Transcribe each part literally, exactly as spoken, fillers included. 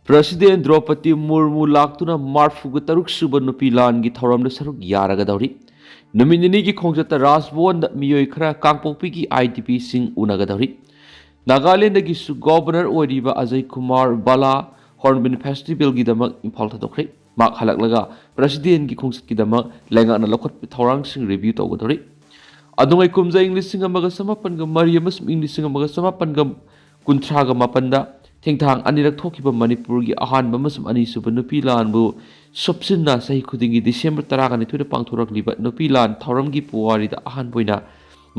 President ꯗ꯭ꯔꯧꯄꯗꯤ ꯃꯨꯔꯃꯨ ꯂꯥꯛꯇꯨꯅ ꯃꯔꯐꯨꯒ ꯇꯔꯨꯛ ꯁꯨꯕ ꯅꯨꯄꯤ ꯂꯥꯟꯒꯤ ꯊꯧꯔꯝꯗ ꯁꯔꯨꯛ ꯌꯥꯔꯒꯗꯧꯔꯤ꯫ ꯅꯨꯃꯤꯠ ꯅꯤꯅꯤꯒꯤ ꯈꯣꯡꯆꯠꯇ ꯔꯥꯖꯚꯋꯟꯗ ꯃꯤꯑꯣꯏ ꯈꯔ ꯀꯥꯡꯄꯣꯛꯄꯤꯒꯤ ꯑꯥꯏ ꯗꯤ ꯄꯤꯁꯤꯡ ꯎꯅꯒꯗꯧꯔꯤ꯫ ꯅꯥꯒꯥꯂꯦꯟꯗꯒꯤꯁꯨ ꯒꯣꯚꯔꯅꯔ ꯑꯣꯏꯔꯤꯕ ꯑꯖꯌ ꯀꯨꯃꯥꯔ ꯕꯥꯂꯥ ꯍꯣꯔꯟꯕꯤꯜ ꯐꯦꯁꯇꯤꯚꯦꯜꯒꯤꯗꯃꯛ ꯏꯝꯐꯥꯜ ꯊꯥꯗꯣꯛꯈ꯭ꯔꯦ꯫ ꯃꯍꯥꯛ ꯍꯜꯂꯛꯂꯒ ꯄ꯭ꯔꯁꯤꯗꯦꯟꯒꯤ ꯈꯣꯡꯆꯠꯀꯤꯗꯃꯛ ꯂꯩꯉꯥꯛꯅ ꯂꯧꯈꯠꯄ ꯊꯧꯔꯥꯡꯁꯤꯡ ꯔꯤꯚꯤꯌꯨ ꯇꯧꯒꯗꯧꯔꯤ꯫ ꯑꯗꯨꯉꯩ ꯀꯨꯝꯖꯥ ꯏꯪ ꯂꯤꯁꯤꯡ ꯑꯃꯒ ꯆꯃꯥꯄꯟꯒ ꯃꯔꯤ ꯑꯃꯁꯨꯡ ꯏꯪ ꯂꯤꯁꯤꯡ ꯑꯃꯒ ꯆꯃꯥꯄꯟꯒ ꯀꯨꯟꯊ꯭ꯔꯥꯒ ꯃꯥꯄꯟꯗ ꯊꯦꯡꯊꯥꯡ ꯑꯅꯤꯔꯛ ꯊꯣꯛꯈꯤꯕ ꯃꯅꯤꯄꯨꯔꯒꯤ ꯑꯍꯥꯟꯕ ꯑꯃꯁꯨꯡ ꯑꯅꯤꯁꯨꯕ ꯅꯨꯄꯤ ꯂꯥꯟꯕꯨ ꯁꯨꯞꯆꯤꯟꯅ ꯆꯍꯤ ꯈꯨꯗꯤꯡꯒꯤ ꯗꯤꯁꯦꯝꯕꯔ ꯇꯔꯥꯒ ꯅꯤꯊꯣꯏꯗ ꯄꯥꯡꯊꯣꯔꯛꯂꯤꯕ ꯅꯨꯄꯤ ꯂꯥꯟ ꯊꯧꯔꯝꯒꯤ ꯄꯨꯋꯥꯔꯤꯗ ꯑꯍꯥꯟꯕ ꯑꯣꯏꯅ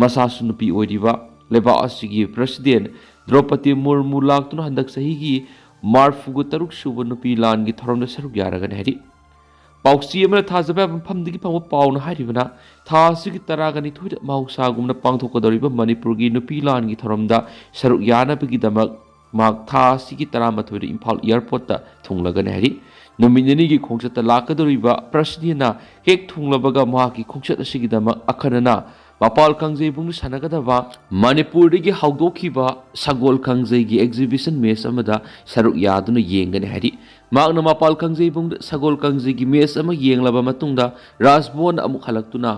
ꯃꯁꯥꯁꯨ ꯅꯨꯄꯤ ꯑꯣꯏꯔꯤꯕ ꯂꯩꯕꯥꯛ ꯑꯁꯤꯒꯤ ꯄ꯭ꯔꯁꯤꯗꯦꯟ ꯗ꯭ꯔꯧꯄꯗꯤ ꯃꯨꯔꯃꯨ ꯂꯥꯛꯇꯨꯅ ꯍꯟꯗꯛ ꯆꯍꯤꯒꯤ ꯃꯔꯐꯨꯒ ꯇꯔꯨꯛ ꯁꯨꯕ ꯅꯨꯄꯤ ꯂꯥꯟꯒꯤ ꯊꯧꯔꯝꯗ ꯁꯔꯨꯛ ꯌꯥꯔꯒꯅꯤ ꯍꯥꯏꯔꯤ꯫ ꯄꯥꯎꯆꯦ ꯑꯃꯅ ꯊꯥꯖꯕ ꯌꯥꯕ ꯃꯐꯝꯗꯒꯤ ꯐꯪꯕ ꯄꯥꯎꯅ ꯍꯥꯏꯔꯤꯕꯅ, ꯊꯥ ꯑꯁꯤꯒꯤ ꯇꯔꯥꯒ ꯅꯤꯊꯣꯏꯗ ꯃꯍꯧꯁꯥꯒꯨꯝꯅ ꯄꯥꯡꯊꯣꯛꯀꯗꯧꯔꯤꯕ ꯃꯅꯤꯄꯨꯔꯒꯤ ꯅꯨꯄꯤ ꯂꯥꯟꯒꯤ ꯊꯧꯔꯝꯗ ꯁꯔꯨꯛ ꯌꯥꯅꯕꯒꯤꯗꯃꯛ ꯃꯍꯥꯛ ꯊꯥ ꯑꯁꯤꯒꯤ ꯇꯔꯥꯃꯥꯊꯣꯏꯗ ꯏꯝꯐꯥꯜ ꯑꯦꯌꯥꯔꯄꯣꯔꯠꯇ ꯊꯨꯡꯂꯒꯅꯤ ꯍꯥꯏꯔꯤ꯫ ꯅꯨꯃꯤꯠ ꯅꯤꯅꯤꯒꯤ ꯈꯣꯡꯆꯠꯇ ꯂꯥꯛꯀꯗꯧꯔꯤꯕ ꯄ꯭ꯔꯁꯤꯗꯦꯟꯅ ꯍꯦꯛ ꯊꯨꯡꯂꯕꯒ ꯃꯍꯥꯛꯀꯤ ꯈꯣꯡꯆꯠ ꯑꯁꯤꯒꯤꯗꯃꯛ ꯑꯈꯟꯅꯅ ꯃꯄꯥꯜ ꯀꯥꯡꯖꯩꯕꯨꯡꯗ ꯁꯥꯟꯅꯒꯗꯕ ꯃꯅꯤꯄꯨꯔꯗꯒꯤ ꯍꯧꯗꯣꯛꯈꯤꯕ ꯁꯒꯣꯜ ꯀꯥꯡꯖꯩꯒꯤ ꯑꯦꯛꯖꯤꯕꯤꯁꯟ ꯃꯦꯆ ꯑꯃꯗ ꯁꯔꯨꯛ ꯌꯥꯗꯨꯅ ꯌꯦꯡꯒꯅꯤ ꯍꯥꯏꯔꯤ꯫ ꯃꯍꯥꯛꯅ ꯃꯄꯥꯜ ꯀꯥꯡꯖꯩꯕꯨꯡꯗ ꯁꯒꯣꯜ ꯀꯥꯡꯖꯩꯒꯤ ꯃꯦꯆ ꯑꯃ ꯌꯦꯡꯂꯕ ꯃꯇꯨꯡꯗ ꯔꯥꯖꯚꯋꯟꯗ ꯑꯃꯨꯛ ꯍꯜꯂꯛꯇꯨꯅ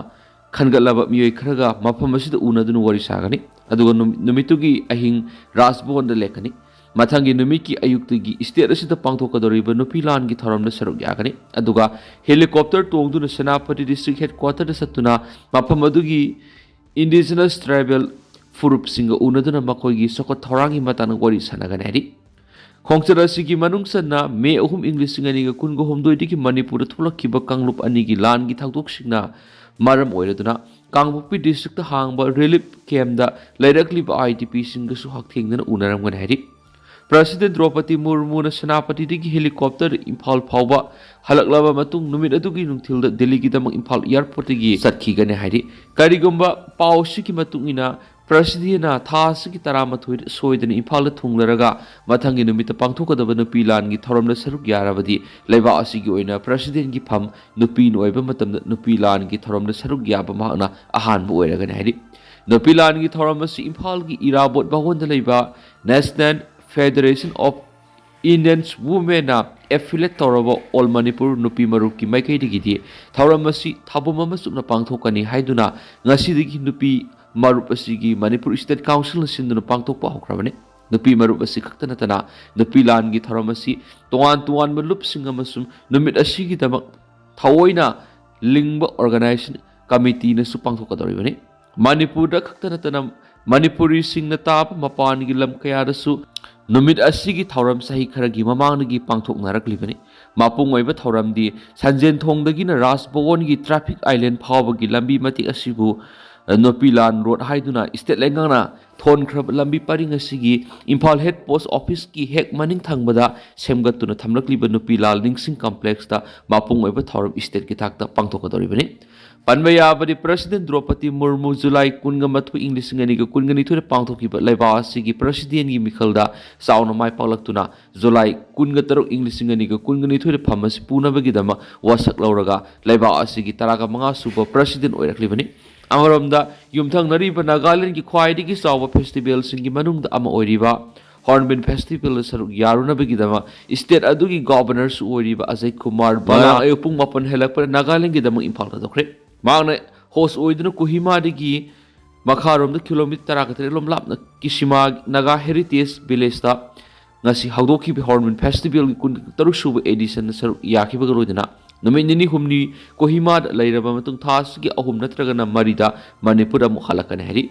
ꯈꯟꯒꯠꯂꯕ ꯃꯤꯑꯣꯏ ꯈꯔꯒ ꯃꯐꯝ ꯑꯁꯤꯗ ꯎꯅꯗꯨꯅ ꯋꯥꯔꯤ ꯁꯥꯒꯅꯤ꯫ ꯑꯗꯨꯒ ꯅꯨꯃꯤ-, ꯅꯨꯃꯤꯠꯇꯨꯒꯤ ꯑꯍꯤꯡ ꯔꯥꯖꯚꯋꯟꯗ ꯂꯦꯛꯀꯅꯤ꯫ ꯃꯊꯪꯒꯤ ꯅꯨꯃꯤꯠꯀꯤ ꯑꯌꯨꯛꯇꯒꯤ ꯏꯁꯇꯦꯠ ꯑꯁꯤꯗ ꯄꯥꯡꯊꯣꯛꯀꯗꯧꯔꯤꯕ ꯅꯨꯄꯤ ꯂꯥꯟꯒꯤ ꯊꯧꯔꯝꯗ ꯁꯔꯨꯛ ꯌꯥꯒꯅꯤ꯫ ꯑꯗꯨꯒ ꯍꯦꯂꯤꯀꯣꯞꯇꯔ ꯇꯣꯡꯗꯨꯅ ꯁꯦꯅꯥꯄꯇꯤ ꯗꯤꯁꯇ꯭ꯔꯤꯛ ꯍꯦꯗꯀ꯭ꯋꯥꯇꯔꯗ ꯆꯠꯇꯨꯅ ꯃꯐꯝ ꯑꯗꯨꯒꯤ ꯏꯟꯗꯤꯖꯤꯅꯁ ꯇ꯭ꯔꯥꯏꯕꯦꯜ ꯐꯨꯔꯨꯞꯁꯤꯡꯒ ꯎꯅꯗꯨꯅ ꯃꯈꯣꯏꯒꯤ ꯆꯥꯎꯈꯠ ꯊꯧꯔꯥꯡꯒꯤ ꯃꯇꯥꯡꯗ ꯋꯥꯔꯤ ꯁꯥꯟꯅꯒꯅꯤ ꯍꯥꯏꯔꯤ꯫ ꯈꯣꯡꯆꯠ ꯑꯁꯤꯒꯤ ꯃꯅꯨꯡ ꯆꯟꯅ ꯃꯦ ꯑꯍꯨꯝ ꯏꯪ ꯂꯤꯁꯤꯡ ꯑꯅꯤꯒ ꯀꯨꯟꯒ ꯍꯨꯝꯗꯣꯏꯗꯒꯤ ꯃꯅꯤꯄꯨꯔꯗ ꯊꯣꯛꯂꯛꯈꯤꯕ ꯀꯥꯡꯂꯨꯞ ꯑꯅꯤꯒꯤ ꯂꯥꯟꯒꯤ ꯊꯧꯗꯣꯛꯁꯤꯡꯅ ꯃꯔꯝ ꯑꯣꯏꯔꯗꯨꯅ ꯀꯥꯡꯄꯣꯛꯄꯤ ꯗꯤꯁꯇ꯭ꯔꯤꯛꯇ ꯍꯥꯡꯕ ꯔꯤꯂꯤꯐ ꯀꯦꯝꯞꯇ ꯂꯩꯔꯛꯂꯤꯕ ꯑꯥꯏ ꯗꯤ ꯄꯤꯁꯤꯡꯒꯁꯨ ꯍꯛꯊꯦꯡꯅꯅ ꯎꯅꯔꯝꯒꯅꯤ ꯍꯥꯏꯔꯤ꯫ ꯄ꯭ꯔꯁꯤꯗꯦꯟ ꯗ꯭ꯔꯧꯄꯗꯤ ꯃꯨꯔꯃꯨꯅ ꯁꯦꯅꯥꯄꯇꯤꯗꯒꯤ ꯍꯦꯂꯤꯀꯣꯞꯇꯔ ꯏꯝꯐꯥꯜ ꯐꯥꯎꯕ ꯍꯜꯂꯛꯂꯕ ꯃꯇꯨꯡ ꯅꯨꯃꯤꯠ ꯑꯗꯨꯒꯤ ꯅꯨꯡꯊꯤꯜꯗ ꯗꯤꯜꯂꯤꯒꯤꯗꯃꯛ ꯏꯝꯐꯥꯜ ꯑꯦꯌꯥꯔꯄꯣꯔꯠꯇꯒꯤ ꯆꯠꯈꯤꯒꯅꯤ ꯍꯥꯏꯔꯤ꯫ ꯀꯔꯤꯒꯨꯝꯕ ꯄꯥꯎ ꯑꯁꯤꯒꯤ ꯃꯇꯨꯡ ꯏꯟꯅ ꯄ꯭ꯔꯁꯤꯗꯦꯟꯅ ꯊꯥ ꯑꯁꯤꯒꯤ ꯇꯔꯥꯃꯥꯊꯣꯏꯗ ꯁꯣꯏꯗꯅ ꯏꯝꯐꯥꯜꯗ ꯊꯨꯡꯂꯔꯒ ꯃꯊꯪꯒꯤ ꯅꯨꯃꯤꯠꯇ ꯄꯥꯡꯊꯣꯛꯀꯗꯕ ꯅꯨꯄꯤ ꯂꯥꯟꯒꯤ ꯊꯧꯔꯝꯗ ꯁꯔꯨꯛ ꯌꯥꯔꯕꯗꯤ ꯂꯩꯕꯥꯛ ꯑꯁꯤꯒꯤ ꯑꯣꯏꯅ ꯄ꯭ꯔꯁꯤꯗꯦꯟꯒꯤ ꯐꯝ ꯅꯨꯄꯤꯅ ꯑꯣꯏꯕ ꯃꯇꯝꯗ ꯅꯨꯄꯤ ꯂꯥꯟꯒꯤ ꯊꯧꯔꯝꯗ ꯁꯔꯨꯛ ꯌꯥꯕ ꯃꯍꯥꯛꯅ ꯑꯍꯥꯟꯕ ꯑꯣꯏꯔꯒꯅꯤ ꯍꯥꯏꯔꯤ꯫ ꯅꯨꯄꯤ ꯂꯥꯟꯒꯤ ꯊꯧꯔꯝ ꯑꯁꯤ ꯏꯝꯐꯥꯜꯒꯤ ꯏꯔꯥꯕꯣꯠ ꯚꯕꯟꯗ ꯂꯩꯕ National Federation of Indians Women-ꯅ affiliate ꯇꯧꯔꯕ All Manipur ꯅꯨꯄꯤ ꯃꯔꯨꯞꯀꯤ ꯃꯥꯏꯀꯩꯗꯒꯤꯗꯤ ꯊꯧꯔꯝ ꯑꯁꯤ ꯊꯧꯕꯨꯝ ꯑꯃ ꯆꯨꯞꯅ ꯄꯥꯡꯊꯣꯛꯀꯅꯤ ꯍꯥꯏꯗꯨꯅ ꯉꯁꯤꯗꯒꯤ ꯅꯨꯄꯤ ꯃꯔꯨꯞ ꯑꯁꯤꯒꯤ ꯃꯅꯤꯄꯨꯔ State Council-ꯅ ꯁꯤꯟꯗꯨꯅ ꯄꯥꯡꯊꯣꯛꯄ ꯍꯧꯈ꯭ꯔꯕꯅꯤ꯫ ꯅꯨꯄꯤ ꯃꯔꯨꯞ ꯑꯁꯤ ꯈꯛꯇ ꯅꯠꯇꯅ ꯅꯨꯄꯤ ꯂꯥꯟꯒꯤ ꯊꯧꯔꯝ ꯑꯁꯤ ꯇꯣꯉꯥꯟ ꯇꯣꯉꯥꯟꯕ ꯂꯨꯞꯁꯤꯡ ꯑꯃꯁꯨꯡ ꯅꯨꯃꯤꯠ ꯑꯁꯤꯒꯤꯗꯃꯛ ꯊꯑꯣꯏꯅ ꯂꯤꯡꯕ organization committee-ꯅꯁꯨ ꯄꯥꯡꯊꯣꯛꯀꯗꯧꯔꯤꯕꯅꯤ꯫ ꯃꯅꯤꯄꯨꯔꯗ ꯈꯛꯇ ꯅꯠꯇꯅ ꯃꯅꯤꯄꯨꯔꯤꯁꯤꯡꯅ ꯇꯥꯕ ꯃꯄꯥꯟꯒꯤ ꯂꯝ ꯀꯌꯥꯗꯁꯨ ꯅꯨꯃꯤꯠ ꯑꯁꯤꯒꯤ ꯊꯧꯔꯝ ꯆꯍꯤ ꯈꯔꯒꯤ ꯃꯃꯥꯡꯗꯒꯤ ꯄꯥꯡꯊꯣꯛꯅꯔꯛꯂꯤꯕꯅꯤ꯫ ꯃꯄꯨꯡ ꯑꯣꯏꯕ ꯊꯧꯔꯝꯗꯤ ꯁꯟꯖꯦꯟꯊꯣꯡꯗꯒꯤꯅ ꯔꯥꯖ ꯚꯋꯟꯒꯤ traffic island ꯐꯥꯎꯕꯒꯤ ꯂꯝꯕꯤ ꯃꯇꯦꯛ ꯑꯁꯤꯕꯨ, ꯑ, ꯅꯨꯄꯤ ꯂꯥꯟ road ꯍꯥꯏꯗꯨꯅ state ꯂꯩꯉꯥꯛꯅ ꯊꯣꯟꯈ꯭ꯔꯕ ꯂꯝꯕꯤ ꯄꯔꯤꯡ ꯑꯁꯤꯒꯤ ꯏꯝꯐꯥꯜ head post office-ꯀꯤ ꯍꯦꯛ ꯃꯅꯤꯡ ꯊꯪꯕꯗ ꯁꯦꯝꯒꯠꯇꯨꯅ ꯊꯝꯂꯛꯂꯤꯕ ꯅꯨꯄꯤ ꯂꯥꯜ ꯅꯤꯡꯁꯤꯡ complex-ꯇ ꯃꯄꯨꯡ ꯑꯣꯏꯕ ꯊꯧꯔꯝ state-ꯀꯤ ꯊꯥꯛꯇ ꯄꯥꯡꯊꯣꯛꯀꯗꯧꯔꯤꯕꯅꯤ꯫ ꯄꯟꯕ ꯌꯥꯕꯗꯤ, President ꯗ꯭ꯔꯧꯄꯗꯤ ꯃꯨꯔꯃꯨ ꯖꯨꯂꯥꯏ ꯀꯨꯟꯒ ꯃꯥꯊꯣꯏ, ꯏꯪ ꯂꯤꯁꯤꯡ ꯑꯅꯤꯒ ꯀꯨꯟꯒ ꯅꯤꯊꯣꯏꯗ ꯄꯥꯡꯊꯣꯛꯈꯤꯕ ꯂꯩꯕꯥꯛ ꯑꯁꯤꯒꯤ President-ꯒꯤ ꯃꯤꯈꯜꯗ ꯆꯥꯎꯅ ꯃꯥꯏ ꯄꯥꯛꯂꯛꯇꯨꯅ ꯖꯨꯂꯥꯏ ꯀꯨꯟꯒ ꯇꯔꯨꯛ, ꯏꯪ ꯂꯤꯁꯤꯡ ꯑꯅꯤꯒ ꯀꯨꯟꯒ ꯅꯤꯊꯣꯏꯗ ꯐꯝ ꯑꯁꯤ ꯄꯨꯅꯕꯒꯤꯗꯃꯛ ꯋꯥꯁꯛ ꯂꯧꯔꯒ ꯂꯩꯕꯥꯛ ꯑꯁꯤꯒꯤ ꯇꯔꯥꯒ ꯃꯉꯥ ꯁꯨꯕ President ꯑꯣꯏꯔꯛꯂꯤꯕꯅꯤ꯫ ꯑꯃꯔꯣꯝꯗ, ꯌꯨꯝꯊꯪꯅꯔꯤꯕ ꯅꯥꯒꯥꯂꯦꯟꯒꯤ ꯈ꯭ꯋꯥꯏꯗꯒꯤ ꯆꯥꯎꯕ festival-ꯁꯤꯡꯒꯤ ꯃꯅꯨꯡꯗ ꯑꯃ ꯑꯣꯏꯔꯤꯕ Hornbill Festival-ꯗ ꯁꯔꯨꯛ ꯌꯥꯔꯨꯅꯕꯒꯤꯗꯃꯛ state ꯑꯗꯨꯒꯤ Governor-ꯁꯨ ꯑꯣꯏꯔꯤꯕ ꯑꯖꯌ ꯀꯨꯃꯥꯔ ꯕꯂꯥ ꯉꯔꯥꯡ ꯑꯌꯨꯛ ꯄꯨꯡ ꯃꯥꯄꯟ ꯍꯦꯜꯂꯛꯄꯗ ꯅꯥꯒꯥꯂꯦꯟꯒꯤꯗꯃꯛ ꯏꯝꯐꯥꯜ ꯊꯥꯗꯣꯛꯈ꯭ꯔꯦ꯫ ꯃꯍꯥꯛꯅ host ꯑꯣꯏꯗꯨꯅ ꯀꯣꯍꯤꯃꯥꯗꯒꯤ ꯃꯈꯥꯔꯣꯝꯗ kilometre ꯇꯔꯥꯒ ꯇꯔꯦꯠ ꯂꯣꯝ ꯂꯥꯞꯅ ꯀꯤꯁꯤꯃꯥ Naga Heritage Village-ꯇ ꯉꯁꯤ ꯍꯧꯗꯣꯛꯈꯤꯕ Hornbill Festival-ꯒꯤ ꯀꯨꯟꯇꯔꯨꯛ ꯁꯨꯕ edition-ꯗ ꯁꯔꯨꯛ ꯌꯥꯈꯤꯕꯒ ꯂꯣꯏꯅꯅ ꯅꯨꯃꯤꯠ ꯅꯤꯅꯤ ꯍꯨꯝꯅꯤ ꯀꯣꯍꯤꯃꯥꯗ ꯂꯩꯔꯕ ꯃꯇꯨꯡ ꯊꯥ ꯑꯁꯤꯒꯤ ꯑꯍꯨꯝ ꯅꯠꯇ꯭ꯔꯒꯅ ꯃꯔꯤꯗ ꯃꯅꯤꯄꯨꯔꯗ ꯑꯃꯨꯛ ꯍꯜꯂꯛꯀꯅꯤ ꯍꯥꯏꯔꯤ꯫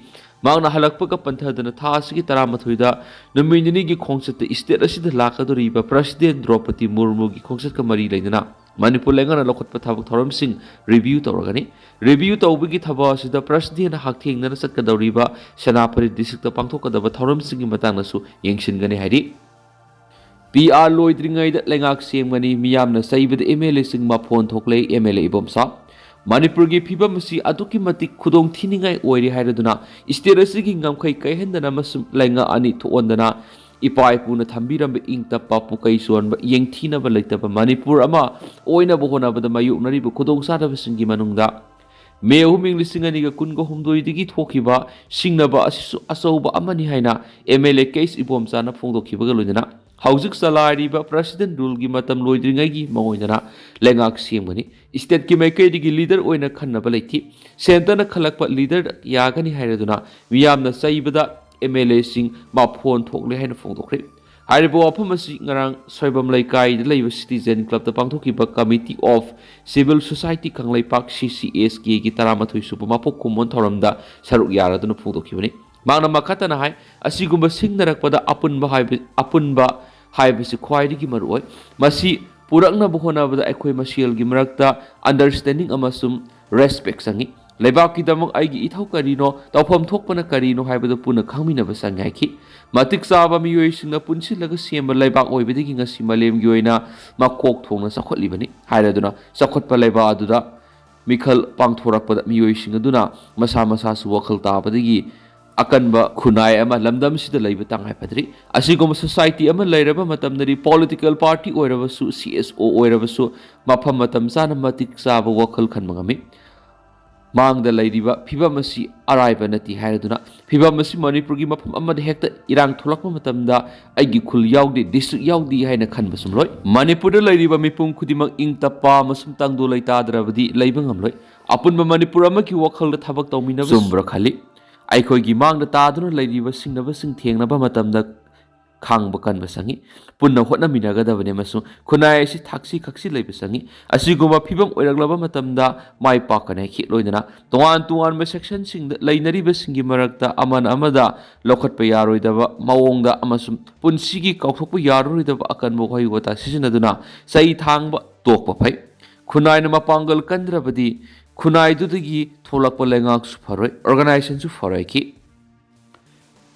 ꯃꯍꯥꯛꯅ ꯍꯜꯂꯛꯄꯒ ꯄꯟꯊꯗꯅ ꯊꯥ ꯑꯁꯤꯒꯤ ꯇꯔꯥꯃꯥꯊꯣꯏꯗ ꯅꯨꯃꯤꯠ ꯅꯤꯅꯤꯒꯤ ꯈꯣꯡꯆꯠꯇ state ꯑꯁꯤꯗ ꯂꯥꯛꯀꯗꯧꯔꯤꯕ President ꯗ꯭ꯔꯧꯄꯗꯤ ꯃꯨꯔꯃꯨꯒꯤ ꯈꯣꯡꯆꯠꯀ ꯃꯔꯤ ꯂꯩꯅꯅ ꯃꯅꯤꯄꯨꯔ ꯂꯩꯉꯥꯛꯅ ꯂꯧꯈꯠꯄ ꯊꯕꯛ ꯊꯧꯔꯝꯁꯤꯡ review ꯇꯧꯔꯒꯅꯤ꯫ Review ꯇꯧꯕꯒꯤ ꯊꯕꯛ ꯑꯁꯤꯗ President ꯍꯛꯊꯦꯡꯅꯅ ꯆꯠꯀꯗꯧꯔꯤꯕ ꯁꯦꯅꯥꯄꯇꯤ district-ꯇ ꯄꯥꯡꯊꯣꯛꯀꯗꯕ ꯊꯧꯔꯝꯁꯤꯡꯒꯤ ꯃꯇꯥꯡꯗꯁꯨ ꯌꯦꯡꯁꯤꯟꯒꯅꯤ ꯍꯥꯏꯔꯤ꯫ ꯄꯤ ꯑꯥꯔ ꯂꯣꯏꯗ꯭ꯔꯤꯉꯩꯗ ꯂꯩꯉꯥꯛ ꯁꯦꯝꯒꯅꯤ, ꯃꯤꯌꯥꯝꯅ ꯆꯩꯕꯗ ꯑꯦꯝ ꯑꯦꯜ ꯑꯦꯁꯤꯡ ꯃꯐꯣꯟ ꯊꯣꯛꯂꯦ, ꯑꯦꯝ ꯑꯦꯜ ꯑꯦ ꯏꯕꯣꯝꯆꯥ꯫ ꯃꯅꯤꯄꯨꯔꯒꯤ ꯐꯤꯕꯝ ꯑꯁꯤ ꯑꯗꯨꯛꯀꯤ ꯃꯇꯤꯛ ꯈꯨꯗꯣꯡ ꯊꯤꯅꯤꯡꯉꯥꯏ ꯑꯣꯏꯔꯦ ꯍꯥꯏꯔꯗꯨꯅ state ꯑꯁꯤꯒꯤ ꯉꯝꯈꯩ ꯀꯥꯏꯍꯟꯗꯅ ꯑꯃꯁꯨꯡ ꯂꯩꯉꯥꯛ ꯑꯅꯤ ꯊꯣꯛꯍꯟꯗꯅ ꯏꯄꯥ ꯏꯄꯨꯅ ꯊꯝꯕꯤꯔꯝꯕ ꯏꯪ ꯇꯞꯄ, ꯄꯨꯀꯩ ꯆꯣꯟꯕ, ꯌꯦꯡꯊꯤꯅꯕ ꯂꯩꯇꯕ ꯃꯅꯤꯄꯨꯔ ꯑꯃ ꯑꯣꯏꯅꯕ ꯍꯣꯠꯅꯕꯗ ꯃꯥꯌꯣꯛꯅꯔꯤꯕ ꯈꯨꯗꯣꯡꯆꯥꯗꯕꯁꯤꯡꯒꯤ ꯃꯅꯨꯡꯗ ꯃꯦ ꯑꯍꯨꯝ, ꯏꯪ ꯂꯤꯁꯤꯡ ꯑꯅꯤꯒ ꯀꯨꯟꯒ ꯍꯨꯝꯗꯣꯏꯗꯒꯤ ꯊꯣꯛꯈꯤꯕ ꯁꯤꯡꯅꯕ ꯑꯁꯤꯁꯨ ꯑꯆꯧꯕ ꯑꯃꯅꯤ ꯍꯥꯏꯅ ꯑꯦꯝ ꯑꯦꯜ ꯑꯦ ꯀꯩꯁ ꯏꯕꯣꯝꯆꯥꯅ ꯐꯣꯡꯗꯣꯛꯈꯤꯕꯒ ꯂꯣꯏꯅꯅ ꯍꯧꯖꯤꯛ ꯆꯂꯥꯏꯔꯤꯕ President Ruleꯒꯤ ꯃꯇꯝ ꯂꯣꯏꯗ꯭ꯔꯤꯉꯩꯒꯤ ꯃꯑꯣꯡꯗꯅ ꯂꯩꯉꯥꯛ ꯁꯦꯝꯒꯅꯤ꯫ Stateꯀꯤ ꯃꯥꯏꯀꯩꯗꯒꯤ leader ꯑꯣꯏꯅ ꯈꯟꯅꯕ ꯂꯩꯇꯦ꯫ Centreꯅ ꯈꯜꯂꯛꯄ leader ꯌꯥꯒꯅꯤ ꯍꯥꯏꯔꯗꯨꯅ ꯃꯤꯌꯥꯝꯅ ꯆꯩꯕꯗ MLAꯁꯤꯡ ꯃꯐꯣꯟ ꯊꯣꯛꯂꯦ ꯍꯥꯏꯅ ꯐꯣꯡꯗꯣꯛꯈ꯭ꯔꯦ꯫ ꯍꯥꯏꯔꯤꯕ ꯋꯥꯐꯝ ꯑꯁꯤ ꯉꯔꯥꯡ ꯁꯣꯏꯕꯝ ꯂꯩꯀꯥꯏꯗ ꯂꯩꯕ Citizen Clubꯇ ꯄꯥꯡꯊꯣꯛꯈꯤꯕ Committee of Civil Society Kangleipak, CCSKꯒꯤ ꯇꯔꯥꯃꯥꯊꯣꯏ ꯁꯨꯕ ꯃꯄꯣꯛ ꯀꯨꯝꯑꯣꯟ ꯊꯧꯔꯝꯗ ꯁꯔꯨꯛ ꯌꯥꯔꯗꯨꯅ ꯐꯣꯡꯗꯣꯛꯈꯤꯕꯅꯤ꯫ ꯃꯍꯥꯛꯅ ꯃꯈꯥ ꯇꯥꯅ ꯍꯥꯏ, ꯑꯁꯤꯒꯨꯝꯕ ꯁꯤꯡꯅꯔꯛꯄꯗ ꯑꯄꯨꯟꯕ ꯍꯥꯏꯕ, ꯑꯄꯨꯟꯕ ꯍꯥꯏꯕꯁꯤ ꯈ꯭ꯋꯥꯏꯗꯒꯤ ꯃꯔꯨꯑꯣꯏ꯫ ꯃꯁꯤ ꯄꯨꯔꯛꯅꯕ ꯍꯣꯠꯅꯕꯗ ꯑꯩꯈꯣꯏ ꯃꯁꯦꯜꯒꯤ ꯃꯔꯛꯇ understanding ꯑꯃꯁꯨꯡ respect ꯆꯪꯏ꯫ ꯂꯩꯕꯥꯛꯀꯤꯗꯃꯛ ꯑꯩꯒꯤ ꯏꯊꯧ ꯀꯔꯤꯅꯣ, ꯇꯧꯐꯝ ꯊꯣꯛꯄꯅ ꯀꯔꯤꯅꯣ ꯍꯥꯏꯕꯗꯨ ꯄꯨꯟꯅ ꯈꯪꯃꯤꯟꯅꯕ ꯆꯪꯏ ꯍꯥꯏꯈꯤ꯫ ꯃꯇꯤꯛ ꯆꯥꯕ ꯃꯤꯑꯣꯏꯁꯤꯡꯅ ꯄꯨꯟꯁꯤꯜꯂꯒ ꯁꯦꯝꯕ ꯂꯩꯕꯥꯛ ꯑꯣꯏꯕꯗꯒꯤ ꯉꯁꯤ ꯃꯥꯂꯦꯝꯒꯤ ꯑꯣꯏꯅ ꯃꯀꯣꯛ ꯊꯣꯡꯅ ꯆꯥꯎꯈꯠꯂꯤꯕꯅꯤ ꯍꯥꯏꯔꯗꯨꯅ, ꯆꯥꯎꯈꯠꯄ ꯂꯩꯕꯥꯛ ꯑꯗꯨꯗ ꯃꯤꯈꯜ ꯄꯥꯡꯊꯣꯔꯛꯄꯗ ꯃꯤꯑꯣꯏꯁꯤꯡ ꯑꯗꯨꯅ ꯃꯁꯥ ꯃꯁꯥꯁꯨ ꯋꯥꯈꯜ ꯇꯥꯕꯗꯒꯤ ꯑꯀꯟꯕ ꯈꯨꯟꯅꯥꯏ ꯑꯃ ꯂꯝꯗꯝꯁꯤꯗ ꯂꯩꯕ ꯇꯉꯥꯏ ꯐꯗ꯭ꯔꯤ꯫ ꯑꯁꯤꯒꯨꯝꯕ society ꯑꯃ ꯂꯩꯔꯕ ꯃꯇꯝꯗꯗꯤ political party ꯑꯣꯏꯔꯕꯁꯨ, CSO ꯑꯣꯏꯔꯕꯁꯨ, ꯃꯐꯝ ꯃꯇꯝ ꯆꯥꯅ ꯃꯇꯤꯛ ꯆꯥꯕ ꯋꯥꯈꯜ ꯈꯟꯕ ꯉꯝꯃꯤ꯫ ꯃꯥꯡꯗ ꯂꯩꯔꯤꯕ ꯐꯤꯕꯝ ꯑꯁꯤ ꯑꯔꯥꯏꯕ ꯅꯠꯇꯦ ꯍꯥꯏꯔꯗꯨꯅ, ꯐꯤꯕꯝ ꯑꯁꯤ ꯃꯅꯤꯄꯨꯔꯒꯤ ꯃꯐꯝ ꯑꯃꯗ ꯍꯦꯛꯇ ꯏꯔꯥꯡ ꯊꯣꯛꯂꯛꯄ ꯃꯇꯝꯗ ꯑꯩꯒꯤ ꯈꯨꯜ ꯌꯥꯎꯗꯦ, district ꯌꯥꯎꯗꯦ ꯍꯥꯏꯅ ꯈꯟꯕꯁꯨ ꯂꯣꯏ꯫ ꯃꯅꯤꯄꯨꯔꯗ ꯂꯩꯔꯤꯕ ꯃꯤꯄꯨꯝ ꯈꯨꯗꯤꯡꯃꯛ ꯏꯪ ꯇꯞꯄ ꯑꯃꯁꯨꯡ ꯇꯪꯗꯨ ꯂꯩꯇꯥꯗ꯭ꯔꯕꯗꯤ ꯂꯩꯕ ꯉꯝꯂꯣꯏ꯫ ꯑꯄꯨꯟꯕ ꯃꯅꯤꯄꯨꯔ ꯑꯃꯒꯤ ꯋꯥꯈꯜꯗ ꯊꯕꯛ ꯇꯧꯃꯤꯟꯅꯕ ꯆꯨꯝꯕ꯭ꯔꯥ ꯈꯜꯂꯤ꯫ ꯑꯩꯈꯣꯏꯒꯤ ꯃꯥꯡꯗ ꯇꯥꯗꯨꯅ ꯂꯩꯔꯤꯕ ꯁꯤꯡꯅꯕꯁꯤꯡ ꯊꯦꯡꯅꯕ ꯃꯇꯝꯗ ꯈꯥꯡꯕ ꯀꯟꯕ ꯆꯪꯏ꯫ ꯄꯨꯟꯅ ꯍꯣꯠꯅꯃꯤꯟꯅꯒꯗꯕꯅꯤ ꯑꯃꯁꯨꯡ ꯈꯨꯟꯅꯥꯏ ꯑꯁꯤ ꯊꯛꯁꯤ ꯈꯛꯁꯤ ꯂꯩꯕ ꯆꯪꯏ꯫ ꯑꯁꯤꯒꯨꯝꯕ ꯐꯤꯕꯝ ꯑꯣꯏꯔꯛꯂꯕ ꯃꯇꯝꯗ ꯃꯥꯏ ꯄꯥꯛꯀꯅꯤ ꯍꯥꯏꯈꯤ꯫ ꯂꯣꯏꯅꯅ ꯇꯣꯉꯥꯟ ꯇꯣꯉꯥꯟꯕ sectionꯁꯤꯡꯗ ꯂꯩꯅꯔꯤꯕꯁꯤꯡꯒꯤ ꯃꯔꯛꯇ ꯑꯃꯅ ꯑꯃꯗ ꯂꯧꯈꯠꯄ ꯌꯥꯔꯣꯏꯗꯕ ꯃꯑꯣꯡꯗ ꯑꯃꯁꯨꯡ ꯄꯨꯟꯁꯤꯒꯤ ꯀꯥꯎꯊꯣꯛꯄ ꯌꯥꯔꯔꯣꯏꯗꯕ ꯑꯀꯟꯕ ꯋꯥꯍꯩ ꯋꯥꯇꯥ ꯁꯤꯖꯤꯟꯅꯗꯨꯅ ꯆꯩ ꯊꯥꯡꯕ ꯇꯣꯛꯄ ꯐꯩ꯫ ꯈꯨꯟꯅꯥꯏꯅ ꯃꯄꯥꯡꯒꯜ ꯀꯟꯗ꯭ꯔꯕꯗꯤ ꯈꯨꯟꯅꯥꯏꯗꯨꯗꯒꯤ ꯊꯣꯛꯂꯛꯄ ꯂꯩꯉꯥꯛꯁꯨ ꯐꯔꯣꯏ, organizationꯁꯨ ꯐꯔꯣꯏ ꯍꯥꯏꯈꯤ꯫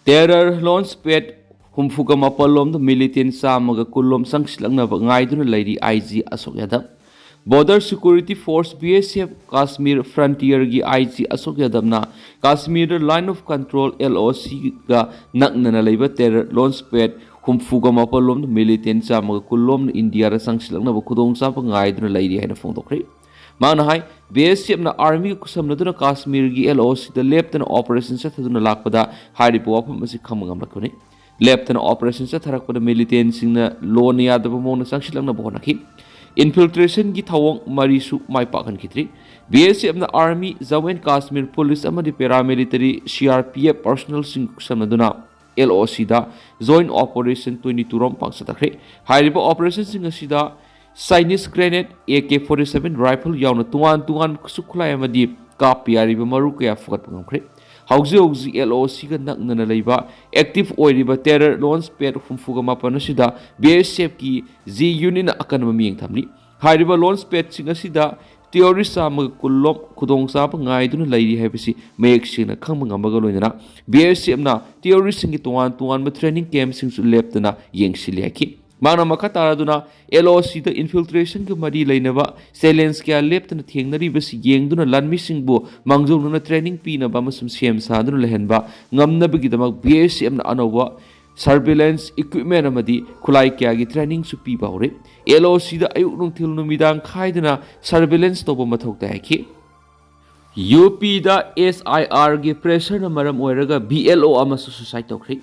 Terror launch pad ꯍꯨꯝꯐꯨꯒ ꯃꯥꯄꯜ ꯂꯣꯝꯗ militant ꯆꯥꯝꯃꯒ ꯀꯨꯟ ꯂꯣꯝ ꯆꯪꯁꯤꯜꯂꯛꯅꯕ ꯉꯥꯏꯗꯨꯅ ꯂꯩꯔꯤ IG ꯑꯁꯣꯛ ꯌꯥꯗꯕ꯫ Border Security Force, BSF, Kashmir Frontierꯒꯤ IG Ashok ꯌꯥꯗꯕꯅ ꯀꯥꯁꯃꯤꯔꯗ Line of Control, LOCꯒ ꯅꯛꯅꯅ ꯂꯩꯕ terror launch pad ꯍꯨꯝꯐꯨꯒ ꯃꯥꯄꯜ ꯂꯣꯝꯗ militant ꯆꯥꯝꯃꯒ ꯀꯨꯟ ꯂꯣꯝꯅ ꯏꯟꯗꯤꯌꯥꯗ ꯆꯪꯁꯤꯜꯂꯛꯅꯕ ꯈꯨꯗꯣꯡꯆꯥꯕ ꯉꯥꯏꯗꯨꯅ ꯂꯩꯔꯤ ꯍꯥꯏꯅ ꯐꯣꯡꯗꯣꯛꯈ꯭ꯔꯦ꯫ ꯃꯍꯥꯛꯅ ꯍꯥꯏ, BSFꯅ armyꯒ ꯈꯨꯠꯁꯝꯅꯗꯨꯅ ꯀꯥꯁꯃꯤꯔꯒꯤ LOCꯗ ꯂꯦꯞꯇꯅ operation ꯆꯠꯊꯗꯨꯅ ꯂꯥꯛꯄꯗ ꯍꯥꯏꯔꯤꯕ ꯋꯥꯐꯝ ꯑꯁꯤ ꯈꯪꯕ ꯉꯝꯂꯛꯄꯅꯤ꯫ ꯂꯦꯞꯇꯅ ꯑꯣꯄꯔꯦꯁꯟ ꯆꯠꯊꯔꯛꯄꯗ ꯃꯤꯂꯤꯇꯦꯟꯁꯤꯡꯅ ꯂꯣꯟꯅ ꯌꯥꯗꯕ ꯃꯑꯣꯡꯗ ꯆꯪꯁꯤꯜꯂꯛꯅꯕ ꯍꯣꯠꯅꯈꯤ꯫ ꯏꯟꯐꯤꯜꯇ꯭ꯔꯦꯁꯟꯒꯤ ꯊꯧꯑꯣꯡ ꯃꯔꯤꯁꯨ ꯃꯥꯏ ꯄꯥꯛꯍꯟꯈꯤꯗ꯭ꯔꯤ꯫ B S F army, Jammu and Kashmir police ꯑꯃꯗꯤ paramilitary C R P F ꯄꯔꯁꯣꯅꯦꯜꯁꯤꯡ ꯈꯨꯠꯁꯝꯅꯗꯨꯅ ꯑꯦꯜ ꯑꯣ ꯁꯤꯗ ꯖꯣꯏꯟ ꯑꯣꯄꯔꯦꯁꯟ ꯇ꯭ꯋꯦꯟꯇꯤ ꯇꯨ ꯔꯣꯝ ꯄꯥꯡꯊꯣꯛꯈ꯭ꯔꯦ꯫ ꯍꯥꯏꯔꯤꯕ ꯑꯣꯄꯔꯦꯁꯟꯁꯤꯡ ꯑꯁꯤꯗ Chinese grenade, A K forty seven rifle ꯌꯥꯎꯅ ꯇꯣꯉꯥꯟ ꯇꯣꯉꯥꯟꯕ ꯈꯨꯠꯁꯨ ꯈꯨꯠꯂꯥꯏ ꯑꯃꯗꯤ ꯀꯥꯞꯄ ꯌꯥꯔꯤꯕ ꯃꯔꯨ ꯀꯌꯥ ꯐꯨꯒꯠꯄ ꯉꯝꯈ꯭ꯔꯦ꯫ ꯍꯧꯖꯤꯛ ꯍꯧꯖꯤꯛ ꯑꯦꯜ ꯑꯣ ꯁꯤꯒ ꯅꯛꯅꯅ ꯂꯩꯕ ꯑꯦꯛꯇꯤꯚ ꯑꯣꯏꯔꯤꯕ ꯇꯦꯔꯔ ꯂꯣꯟꯆ ꯄꯦꯗ ꯍꯨꯝꯐꯨꯒ ꯃꯥꯄꯟ ꯑꯁꯤꯗ ꯕꯤ ꯑꯦꯁ ꯑꯦꯐꯀꯤ ꯖꯤ ꯌꯨꯅꯤꯠꯅ ꯑꯀꯟꯕ ꯃꯤꯠꯌꯦꯡ ꯊꯝꯂꯤ꯫ ꯍꯥꯏꯔꯤꯕ ꯂꯣꯟꯆ ꯄꯦꯗꯁꯤꯡ ꯑꯁꯤꯗ ꯇꯦꯔꯣꯔꯤꯁ ꯆꯥꯝꯃꯒ ꯀꯨꯟ ꯂꯣꯝ ꯈꯨꯗꯣꯡꯆꯥꯕ ꯉꯥꯏꯗꯨꯅ ꯂꯩꯔꯤ ꯍꯥꯏꯕꯁꯤ ꯃꯌꯦꯛ ꯁꯦꯡꯅ ꯈꯪꯕ ꯉꯝꯕꯒ ꯂꯣꯏꯅꯅ ꯕꯤ ꯑꯦꯁ ꯑꯦꯐꯅ ꯇꯦꯔꯣꯔꯤꯁꯁꯤꯡꯒꯤ ꯇꯣꯉꯥꯟ ꯇꯣꯉꯥꯟꯕ ꯇ꯭ꯔꯦꯅꯤꯡ ꯀꯦꯝꯞꯁꯤꯡꯁꯨ ꯂꯦꯞꯇꯅ ꯌꯦꯡꯁꯤꯜꯂꯤ ꯍꯥꯏꯈꯤ꯫ ꯃꯍꯥꯛꯅ ꯃꯈꯥ ꯇꯥꯔꯗꯨꯅ ꯑꯦꯜ ꯑꯣ ꯁꯤꯗ ꯏꯟꯐꯤꯜꯇ꯭ꯔꯦꯁꯟꯒ ꯃꯔꯤ ꯂꯩꯅꯕ ꯆꯦꯂꯦꯟꯖ ꯀꯌꯥ ꯂꯦꯞꯇꯅ ꯊꯦꯡꯅꯔꯤꯕꯁꯤ ꯌꯦꯡꯗꯨꯅ ꯂꯥꯟꯃꯤꯁꯤꯡꯕꯨ ꯃꯥꯡꯖꯧꯅꯅ ꯇ꯭ꯔꯦꯅꯤꯡ ꯄꯤꯅꯕ ꯑꯃꯁꯨꯡ ꯁꯦꯝ ꯁꯥꯗꯨꯅ ꯂꯩꯍꯟꯕ ꯉꯝꯅꯕꯒꯤꯗꯃꯛ ꯕꯤ ꯑꯦꯁ ꯑꯦꯐꯅ ꯑꯅꯧꯕ ꯁꯔꯚꯤꯂꯦꯟꯁ ꯏꯀ꯭ꯋꯤꯞꯃꯦꯟ ꯑꯃꯗꯤ ꯈꯨꯠꯂꯥꯏ ꯀꯌꯥꯒꯤ ꯇ꯭ꯔꯦꯅꯤꯡꯁꯨ ꯄꯤꯕ ꯍꯧꯔꯦ꯫ ꯑꯦꯜ ꯑꯣ ꯁꯤꯗ ꯑꯌꯨꯛ ꯅꯨꯡꯊꯤꯜ ꯅꯨꯃꯤꯗꯥꯡ ꯈꯥꯏꯗꯅ ꯁꯔꯚꯤꯂꯦꯟꯁ ꯇꯧꯕ ꯃꯊꯧ ꯇꯥꯏ ꯍꯥꯏꯈꯤ꯫ ꯌꯨ ꯄꯤꯗ ꯑꯦꯁ ꯑꯥꯏ ꯑꯥꯔꯒꯤ ꯄ꯭ꯔꯦꯁꯔꯅ ꯃꯔꯝ ꯑꯣꯏꯔꯒ ꯕꯤ ꯑꯦꯜ ꯑꯣ ꯑꯃꯁꯨ ꯁꯨꯁꯥꯏꯗ ꯇꯧꯈ꯭ꯔꯦ꯫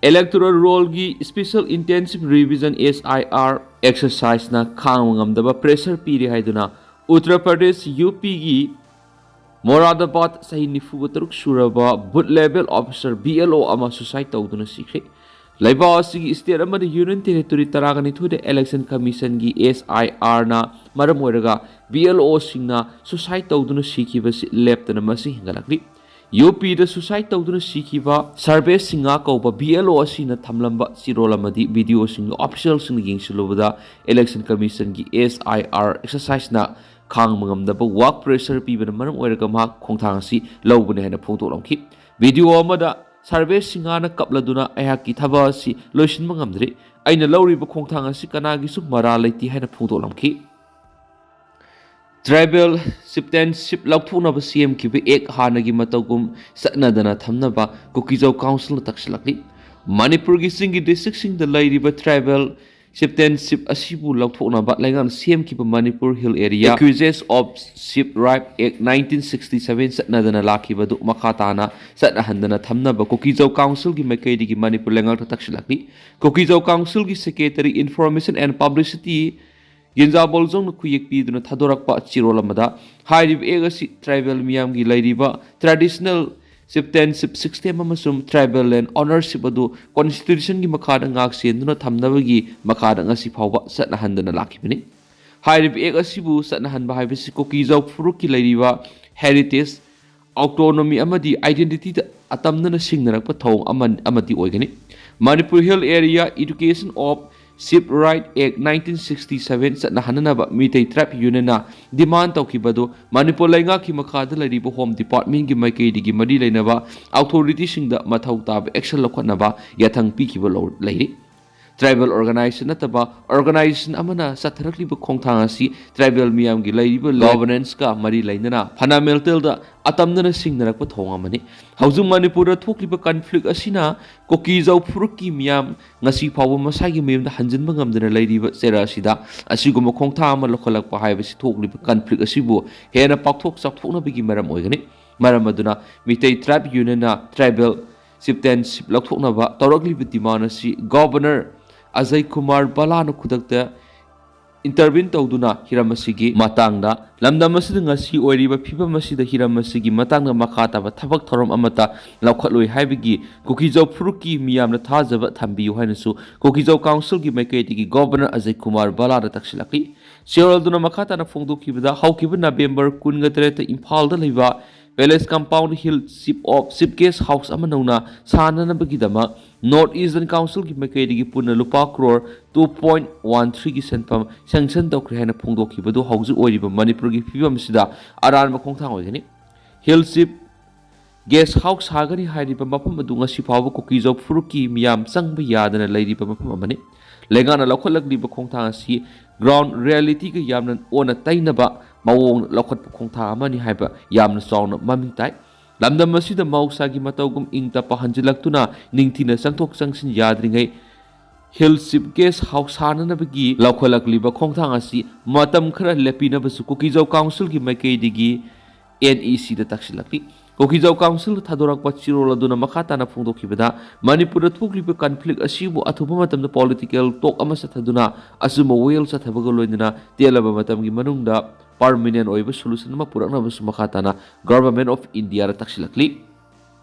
ꯏꯂꯦꯛꯇꯣꯔꯦꯜ ꯔꯣꯜꯒꯤ ꯁ꯭ꯄꯦꯁꯦꯜ ꯏꯟꯇꯦꯟꯁꯤꯚ ꯔꯤꯚꯤꯖꯟ, ꯑꯦꯁ ꯑꯥꯏ ꯑꯥꯔ, ꯑꯦꯛꯁꯔꯁꯥꯏꯖꯅ ꯈꯥꯡꯕ ꯉꯝꯗꯕ ꯄ꯭ꯔꯦꯁꯔ ꯄꯤꯔꯦ ꯍꯥꯏꯗꯨꯅ ꯎꯠꯇꯔ ꯄ꯭ꯔꯗꯦꯁ ꯌꯨ ꯄꯤꯒꯤ ꯃꯣꯔꯥꯗꯥꯕꯥꯗ ꯆꯍꯤ ꯅꯤꯐꯨꯒ ꯇꯔꯨꯛ ꯁꯨꯔꯕ booth level officer B L ꯑꯣ ꯑꯃ ꯁꯨꯁꯥꯏꯗ ꯇꯧꯗꯨꯅ ꯁꯤꯈ꯭ꯔꯦ꯫ ꯂꯩꯕꯥꯛ ꯑꯁꯤꯒꯤ ꯁ꯭ꯇꯦꯠ ꯑꯃꯗꯤ ꯌꯨꯅꯤꯌꯟ ꯇꯦꯔꯤꯇꯣꯔꯤ ꯇꯔꯥꯒ ꯅꯤꯊꯣꯏꯗ ꯏꯂꯦꯛꯁꯟ ꯀꯃꯤꯁꯟꯒꯤ ꯑꯦꯁ ꯑꯥꯏ ꯑꯥꯔꯅ ꯃꯔꯝ ꯑꯣꯏꯔꯒ ꯕꯤ ꯑꯦꯜ ꯑꯣꯁꯤꯡꯅ ꯁꯨꯁꯥꯏꯗ ꯇꯧꯗꯨꯅ ꯁꯤꯈꯤꯕꯁꯤ ꯂꯦꯞꯇꯅ ꯃꯁꯤꯡ ꯍꯦꯟꯒꯠꯂꯛꯂꯤ꯫ ꯌꯨ ꯄꯤꯗ ꯁꯨꯁꯥꯏꯗ ꯇꯧꯗꯨꯅ ꯁꯤꯈꯤꯕ ꯁꯔꯚꯦꯁ ꯁꯤꯡꯍ ꯀꯧꯕ ꯕꯤ ꯑꯦꯜ ꯑꯣ ꯑꯁꯤꯅ ꯊꯝꯂꯝꯕ ꯆꯤꯔꯣꯜ ꯑꯃꯗꯤ ꯚꯤꯗꯤꯑꯣꯁꯤꯡꯗꯨ ꯑꯣꯐꯤꯁꯤꯌꯦꯜꯁꯤꯡꯅ ꯌꯦꯡꯁꯤꯜꯂꯨꯕꯗ ꯏꯂꯦꯛꯁꯟ ꯀꯃꯤꯁꯟꯒꯤ ꯑꯦꯁ ꯑꯥꯏ ꯑꯥꯔ ꯑꯦꯛꯁꯔꯁꯥꯏꯖꯅ ꯈꯥꯡꯕ ꯉꯝꯗꯕ ꯋꯥꯔꯛ ꯄ꯭ꯔꯦꯁꯔ ꯄꯤꯕꯅ ꯃꯔꯝ ꯑꯣꯏꯔꯒ ꯃꯍꯥꯛ ꯈꯣꯡꯊꯥꯡ ꯑꯁꯤ ꯂꯧꯕꯅꯤ ꯍꯥꯏꯅ ꯐꯣꯡꯗꯣꯛꯂꯝꯈꯤ꯫ ꯚꯤꯗꯤꯑꯣ ꯑꯃꯗ ꯁꯔꯚꯦꯁ ꯁꯤꯡꯍꯅ ꯀꯞꯂꯗꯨꯅ "ꯑꯩꯍꯥꯛꯀꯤ ꯊꯕꯛ ꯑꯁꯤ ꯂꯣꯏꯁꯤꯟꯕ ꯉꯝꯗ꯭ꯔꯤ꯫ ꯑꯩꯅ ꯂꯧꯔꯤꯕ ꯈꯣꯡꯊꯥꯡ ꯑꯁꯤ ꯀꯅꯥꯒꯤꯁꯨ ꯃꯔꯥꯜ ꯂꯩꯇꯦ" ꯍꯥꯏꯅ ꯐꯣꯡꯗꯣꯛꯂꯝꯈꯤ꯫ ꯇ꯭ꯔꯥꯏꯕꯦꯜ ꯆꯤꯐꯇꯦꯟꯁꯤꯞ ꯂꯧꯊꯣꯛꯅꯕ ꯁꯦꯝꯈꯤꯕ ꯑꯦꯛ ꯍꯥꯟꯅꯒꯤ ꯃꯇꯧꯒꯨꯝ ꯆꯠꯅꯗꯅ ꯊꯝꯅꯕ ꯀꯨꯀꯤꯖꯧ ꯀꯥꯎꯟꯁꯤꯜꯅ ꯇꯛꯁꯤꯜꯂꯛꯂꯤ꯫ ꯃꯅꯤꯄꯨꯔꯒꯤ ꯆꯤꯡꯒꯤ ꯗꯤꯁꯇ꯭ꯔꯤꯛꯁꯤꯡꯗ ꯂꯩꯔꯤꯕ ꯇ꯭ꯔꯥꯏꯕꯦꯜ Chieftainship ꯑꯁꯤꯕꯨ ꯂꯧꯊꯣꯛꯅꯕ ꯂꯩꯉꯥꯛꯅ ꯁꯦꯝꯈꯤꯕ Manipur Hill Area Acquisition of Chief Right Act nineteen sixty seven ꯆꯠꯅꯗꯅ ꯂꯥꯛꯈꯤꯕꯗꯨ ꯃꯈꯥ ꯇꯥꯅ ꯆꯠꯅꯍꯟꯗꯅ ꯊꯝꯅꯕ ꯀꯨꯀꯤꯖꯧ ꯀꯥꯎꯟꯁꯤꯜꯒꯤ ꯃꯥꯏꯀꯩꯗꯒꯤ ꯃꯅꯤꯄꯨꯔ ꯂꯩꯉꯥꯛꯇ ꯇꯛꯁꯤꯜꯂꯛꯂꯤ꯫ ꯀꯨꯀꯤꯖꯧ ꯀꯥꯎꯟꯁꯤꯜꯒꯤ ꯁꯦꯀ꯭ꯔꯦꯇꯔꯤ ꯏꯟꯐꯣꯔꯃꯦꯁꯟ ꯑꯦꯟ ꯄꯕ꯭ꯂꯤꯁꯤꯇꯤ ꯒꯤꯟꯖꯥ ꯕꯣꯜꯖꯣꯡꯅ ꯈꯨꯌꯦꯛ ꯄꯤꯗꯨꯅ ꯊꯥꯗꯣꯔꯛꯄ ꯆꯦꯔꯣꯜ ꯑꯃꯗ ꯍꯥꯏꯔꯤꯕ ꯑꯦꯛ ꯑꯁꯤ ꯇ꯭ꯔꯥꯏꯕꯦꯜ ꯃꯤꯌꯥꯝꯒꯤ ꯂꯩꯔꯤꯕ traditional chieftainship system ꯑꯃꯁꯨꯡ tribal land ownership ꯑꯗꯨ ꯀꯣꯟꯁꯇꯤꯇ꯭ꯌꯨꯁꯟꯒꯤ ꯃꯈꯥꯗ ꯉꯥꯛ ꯁꯦꯟꯗꯨꯅ ꯊꯝꯅꯕꯒꯤ ꯃꯈꯥꯗ ꯉꯁꯤ ꯐꯥꯎꯕ ꯆꯠꯅꯍꯟꯗꯅ ꯂꯥꯛꯈꯤꯕꯅꯤ꯫ ꯍꯥꯏꯔꯤꯕ ꯑꯦꯛ ꯑꯁꯤꯕꯨ ꯆꯠꯅꯍꯟꯕ ꯍꯥꯏꯕꯁꯤ ꯀꯨꯀꯤꯖꯧ ꯐꯨꯔꯨꯞꯀꯤ ꯂꯩꯔꯤꯕ ꯍꯦꯔꯤꯇꯦꯖ, ꯑꯣꯇꯣꯅꯣꯃꯤ ꯑꯃꯗꯤ ꯑꯥꯏꯗꯦꯟꯇꯤꯇꯤꯗ ꯑꯇꯝꯅꯅ ꯁꯤꯡꯅꯔꯛꯄ ꯊꯧꯑꯣꯡ ꯑꯃ ꯑꯃꯗꯤ ꯑꯣꯏꯒꯅꯤ꯫ Manipur Hill Area Acquisition of Chief Right Act nineteen sixty seven ꯆꯠꯅꯍꯟꯅꯅꯕ Meitei ꯇ꯭ꯔꯥꯏꯕ ꯌꯨꯅꯤꯌꯟꯅ ꯗꯤꯃꯥꯟ ꯇꯧꯈꯤꯕ ꯑꯗꯨ ꯃꯅꯤꯄꯨꯔ ꯂꯩꯉꯥꯛꯀꯤ ꯃꯈꯥꯗ ꯂꯩꯔꯤꯕ ꯍꯣꯝ ꯗꯤꯄꯥꯔꯠꯃꯦꯟꯒꯤ ꯃꯥꯏꯀꯩꯗꯒꯤ ꯃꯔꯤ ꯂꯩꯅꯕ ꯑꯣꯊꯣꯔꯤꯇꯤꯁꯤꯡꯗ ꯃꯊꯧ ꯇꯥꯕ ꯑꯦꯛꯁꯟ ꯂꯧꯈꯠꯅꯕ ꯌꯥꯊꯪ ꯄꯤꯈꯤꯕ ꯂꯧ-, ꯂꯩꯔꯤ꯫ ꯇ꯭ꯔꯥꯏꯕꯦꯜ ꯑꯣꯔꯒꯅꯥꯏꯖꯦꯁꯟ ꯅꯠꯇꯕ ꯑꯣꯔꯒꯅꯥꯏꯖꯦꯁꯟ ꯑꯃꯅ ꯆꯠꯊꯔꯛꯂꯤꯕ ꯈꯣꯡꯊꯥꯡ ꯑꯁꯤ ꯇ꯭ꯔꯥꯏꯕꯦꯜ ꯃꯤꯌꯥꯝꯒꯤ ꯂꯩꯔꯤꯕ ꯒꯣꯚꯔꯅꯦꯟꯁꯀ ꯃꯔꯤ ꯂꯩꯅꯅ ꯐꯟꯗꯥꯃꯦꯟꯇꯦꯜꯗ ꯑꯇꯝꯅꯅ ꯁꯤꯡꯅꯔꯛꯄ ꯊꯧꯑꯣꯡ ꯑꯃꯅꯤ꯫ ꯍꯧꯖꯤꯛ ꯃꯅꯤꯄꯨꯔꯗ ꯊꯣꯛꯂꯤꯕ ꯀꯟꯐ꯭ꯂꯤꯛ ꯑꯁꯤꯅ ꯀꯨꯀꯤꯖꯧ ꯐꯨꯔꯨꯞꯀꯤ ꯃꯤꯌꯥꯝ ꯉꯁꯤ ꯐꯥꯎꯕ ꯃꯁꯥꯒꯤ ꯃꯌꯨꯝꯗ ꯍꯟꯖꯤꯟꯕ ꯉꯝꯗꯅ ꯂꯩꯔꯤꯕ ꯆꯩꯔꯥ ꯑꯁꯤꯗ ꯑꯁꯤꯒꯨꯝꯕ ꯈꯣꯡꯊꯥꯡ ꯑꯃ ꯂꯧꯈꯠꯂꯛꯄ ꯍꯥꯏꯕꯁꯤ ꯊꯣꯛꯂꯤꯕ ꯀꯟꯐ꯭ꯂꯤꯛ ꯑꯁꯤꯕꯨ ꯍꯦꯟꯅ ꯄꯥꯛꯊꯣꯛ ꯆꯥꯎꯊꯣꯛꯅꯕꯒꯤ ꯃꯔꯝ ꯑꯣꯏꯒꯅꯤ꯫ ꯃꯔꯝ ꯑꯗꯨꯅ ꯃꯤꯇꯩ ꯇ꯭ꯔꯥꯏꯕ ꯌꯨꯅꯤꯌꯟꯅ ꯇ꯭ꯔꯥꯏꯕꯦꯜ ꯆꯤꯞꯇꯦꯟꯁꯤꯞ ꯂꯧꯊꯣꯛꯅꯕ ꯇꯧꯔꯛꯂꯤꯕ ꯗꯤꯃꯥꯟ ꯑꯁꯤ ꯒꯣꯚꯔꯅꯔ ꯑꯖꯌ ꯀꯨꯃꯥꯔ ꯕꯂꯥꯅ ꯈꯨꯗꯛꯇ ꯏꯟꯇꯔꯚꯤꯟ ꯇꯧꯗꯨꯅ ꯍꯤꯔꯝ ꯑꯁꯤꯒꯤ ꯃꯇꯥꯡꯗ, ꯂꯝꯗꯝ ꯑꯁꯤꯗ ꯉꯁꯤ ꯑꯣꯏꯔꯤꯕ ꯐꯤꯕꯝ ꯑꯁꯤꯗ ꯍꯤꯔꯝ ꯑꯁꯤꯒꯤ ꯃꯇꯥꯡꯗ ꯃꯈꯥ ꯇꯥꯕ ꯊꯕꯛ ꯊꯧꯔꯝ ꯑꯃꯠꯇ ꯂꯧꯈꯠꯂꯣꯏ ꯍꯥꯏꯕꯒꯤ ꯀꯨꯀꯤꯖꯧ ꯐꯨꯔꯨꯞꯀꯤ ꯃꯤꯌꯥꯝꯅ ꯊꯥꯖꯕ ꯊꯝꯕꯤꯌꯨ ꯍꯥꯏꯅꯁꯨ ꯀꯨꯀꯤꯖꯧ ꯀꯥꯎꯟꯁꯤꯜꯒꯤ ꯃꯥꯏꯀꯩꯗꯒꯤ ꯒꯣꯚꯔꯅꯔ ꯑꯖꯌ ꯀꯨꯃꯥꯔ ꯕꯂꯥꯗ ꯇꯛꯁꯤꯜꯂꯛꯂꯤ꯫ ꯆꯦꯔꯣꯜꯗꯨꯅ ꯃꯈꯥ ꯇꯥꯅ ꯐꯣꯡꯗꯣꯛꯈꯤꯕꯗ, ꯍꯧꯈꯤꯕ ꯅꯕꯦꯝꯕꯔ ꯀꯨꯟꯒ ꯇꯔꯦꯠꯇ ꯏꯝꯐꯥꯜꯗ ꯂꯩꯕ palace compound hill chief of chief guest house ꯑꯃ ꯅꯧꯅ ꯁꯥꯅꯅꯕꯒꯤꯗꯃꯛ ꯅꯣꯔꯠ ꯏꯁꯇꯔꯟ ꯀꯥꯎꯟꯁꯤꯜꯒꯤ ꯃꯥꯏꯀꯩꯗꯒꯤ ꯄꯨꯟꯅ ꯂꯨꯄꯥ crore two point one three ꯒꯤ ꯁꯦꯟꯐꯝ ꯁꯦꯡꯁꯟ ꯇꯧꯈ꯭ꯔꯦ ꯍꯥꯏꯅ ꯐꯣꯡꯗꯣꯛꯈꯤꯕꯗꯨ ꯍꯧꯖꯤꯛ ꯑꯣꯏꯔꯤꯕ ꯃꯅꯤꯄꯨꯔꯒꯤ ꯐꯤꯕꯝ ꯑꯁꯤꯗ ꯑꯔꯥꯟꯕ ꯈꯣꯡꯊꯥꯡ ꯑꯣꯏꯒꯅꯤ꯫ ꯍꯤꯜ ꯆꯤꯞ ꯒꯦꯁ ꯍꯥꯎꯁ ꯁꯥꯒꯅꯤ ꯍꯥꯏꯔꯤꯕ ꯃꯐꯝ ꯑꯗꯨ ꯉꯁꯤ ꯐꯥꯎꯕ ꯀꯨꯀꯤꯖꯧ ꯐꯨꯔꯨꯞꯀꯤ ꯃꯤꯌꯥꯝ ꯆꯪꯕ ꯌꯥꯗꯅ ꯂꯩꯔꯤꯕ ꯃꯐꯝ ꯑꯃꯅꯤ꯫ ꯂꯩꯉꯥꯛꯅ ꯂꯧꯈꯠꯂꯛꯂꯤꯕ ꯈꯣꯡꯊꯥꯡ ꯑꯁꯤ ꯒ꯭ꯔꯥꯎꯟ ꯔꯤꯌꯦꯂꯤꯇꯤꯒ ꯌꯥꯝꯅ ꯑꯣꯟꯅ ꯇꯩꯅꯕ ꯃꯑꯣꯡ ꯂꯧꯈꯠꯄ ꯈꯣꯡꯊꯥꯡ ꯑꯃꯅꯤ ꯍꯥꯏꯕ ꯌꯥꯝꯅ ꯆꯥꯎꯅ ꯃꯃꯤꯡ ꯇꯥꯏ꯫ ꯂꯝꯗꯝ ꯑꯁꯤꯗ ꯃꯍꯧꯁꯥꯒꯤ ꯃꯇꯧꯒꯨꯝ ꯏꯪ ꯇꯞꯄ ꯍꯟꯖꯤꯜꯂꯛꯇꯨꯅ ꯅꯤꯡꯊꯤꯅ ꯆꯪꯊꯣꯛ ꯆꯪꯁꯤꯟ ꯌꯥꯗ꯭ꯔꯤꯉꯩ Hill Chief Guest House ꯁꯥꯅꯅꯕꯒꯤ ꯂꯧꯈꯠꯂꯛꯂꯤꯕ ꯈꯣꯡꯊꯥꯡ ꯑꯁꯤ ꯃꯇꯝ ꯈꯔ ꯂꯦꯞꯄꯤꯅꯕꯁꯨ ꯀꯨꯀꯤꯖꯥꯎ ꯀꯥꯎꯟꯁꯤꯜꯒꯤ ꯃꯥꯏꯀꯩꯗꯒꯤ NECꯗ ꯇꯥꯛꯁꯤꯜꯂꯛꯂꯤ꯫ ꯀꯨꯀꯤꯖꯥꯎ ꯀꯥꯎꯟꯁꯤꯜꯅ ꯊꯥꯗꯣꯔꯛꯄ ꯆꯦꯔꯣꯜ ꯑꯗꯨꯅ ꯃꯈꯥ ꯇꯥꯅ ꯐꯣꯡꯗꯣꯛꯈꯤꯕꯗ, ꯃꯅꯤꯄꯨꯔꯗ ꯊꯣꯛꯂꯤꯕ conflict ꯑꯁꯤꯕꯨ ꯑꯊꯨꯕ ꯃꯇꯝꯗ political talk ꯑꯃ ꯆꯠꯊꯗꯨꯅ ꯑꯆꯨꯝꯕ ꯋꯥꯌꯦꯜ ꯆꯠꯊꯕꯒ ꯂꯣꯏꯅꯅ ꯇꯦꯜꯂꯕ ꯃꯇꯝꯒꯤ ꯃꯅꯨꯡꯗ permanent ꯑꯣꯏꯕ solution ꯑꯃ ꯄꯨꯔꯛꯅꯕꯁꯨ ꯃꯈꯥ ꯇꯥꯅ Government of Indiaꯗ ꯇꯥꯛꯁꯤꯜꯂꯛꯂꯤ꯫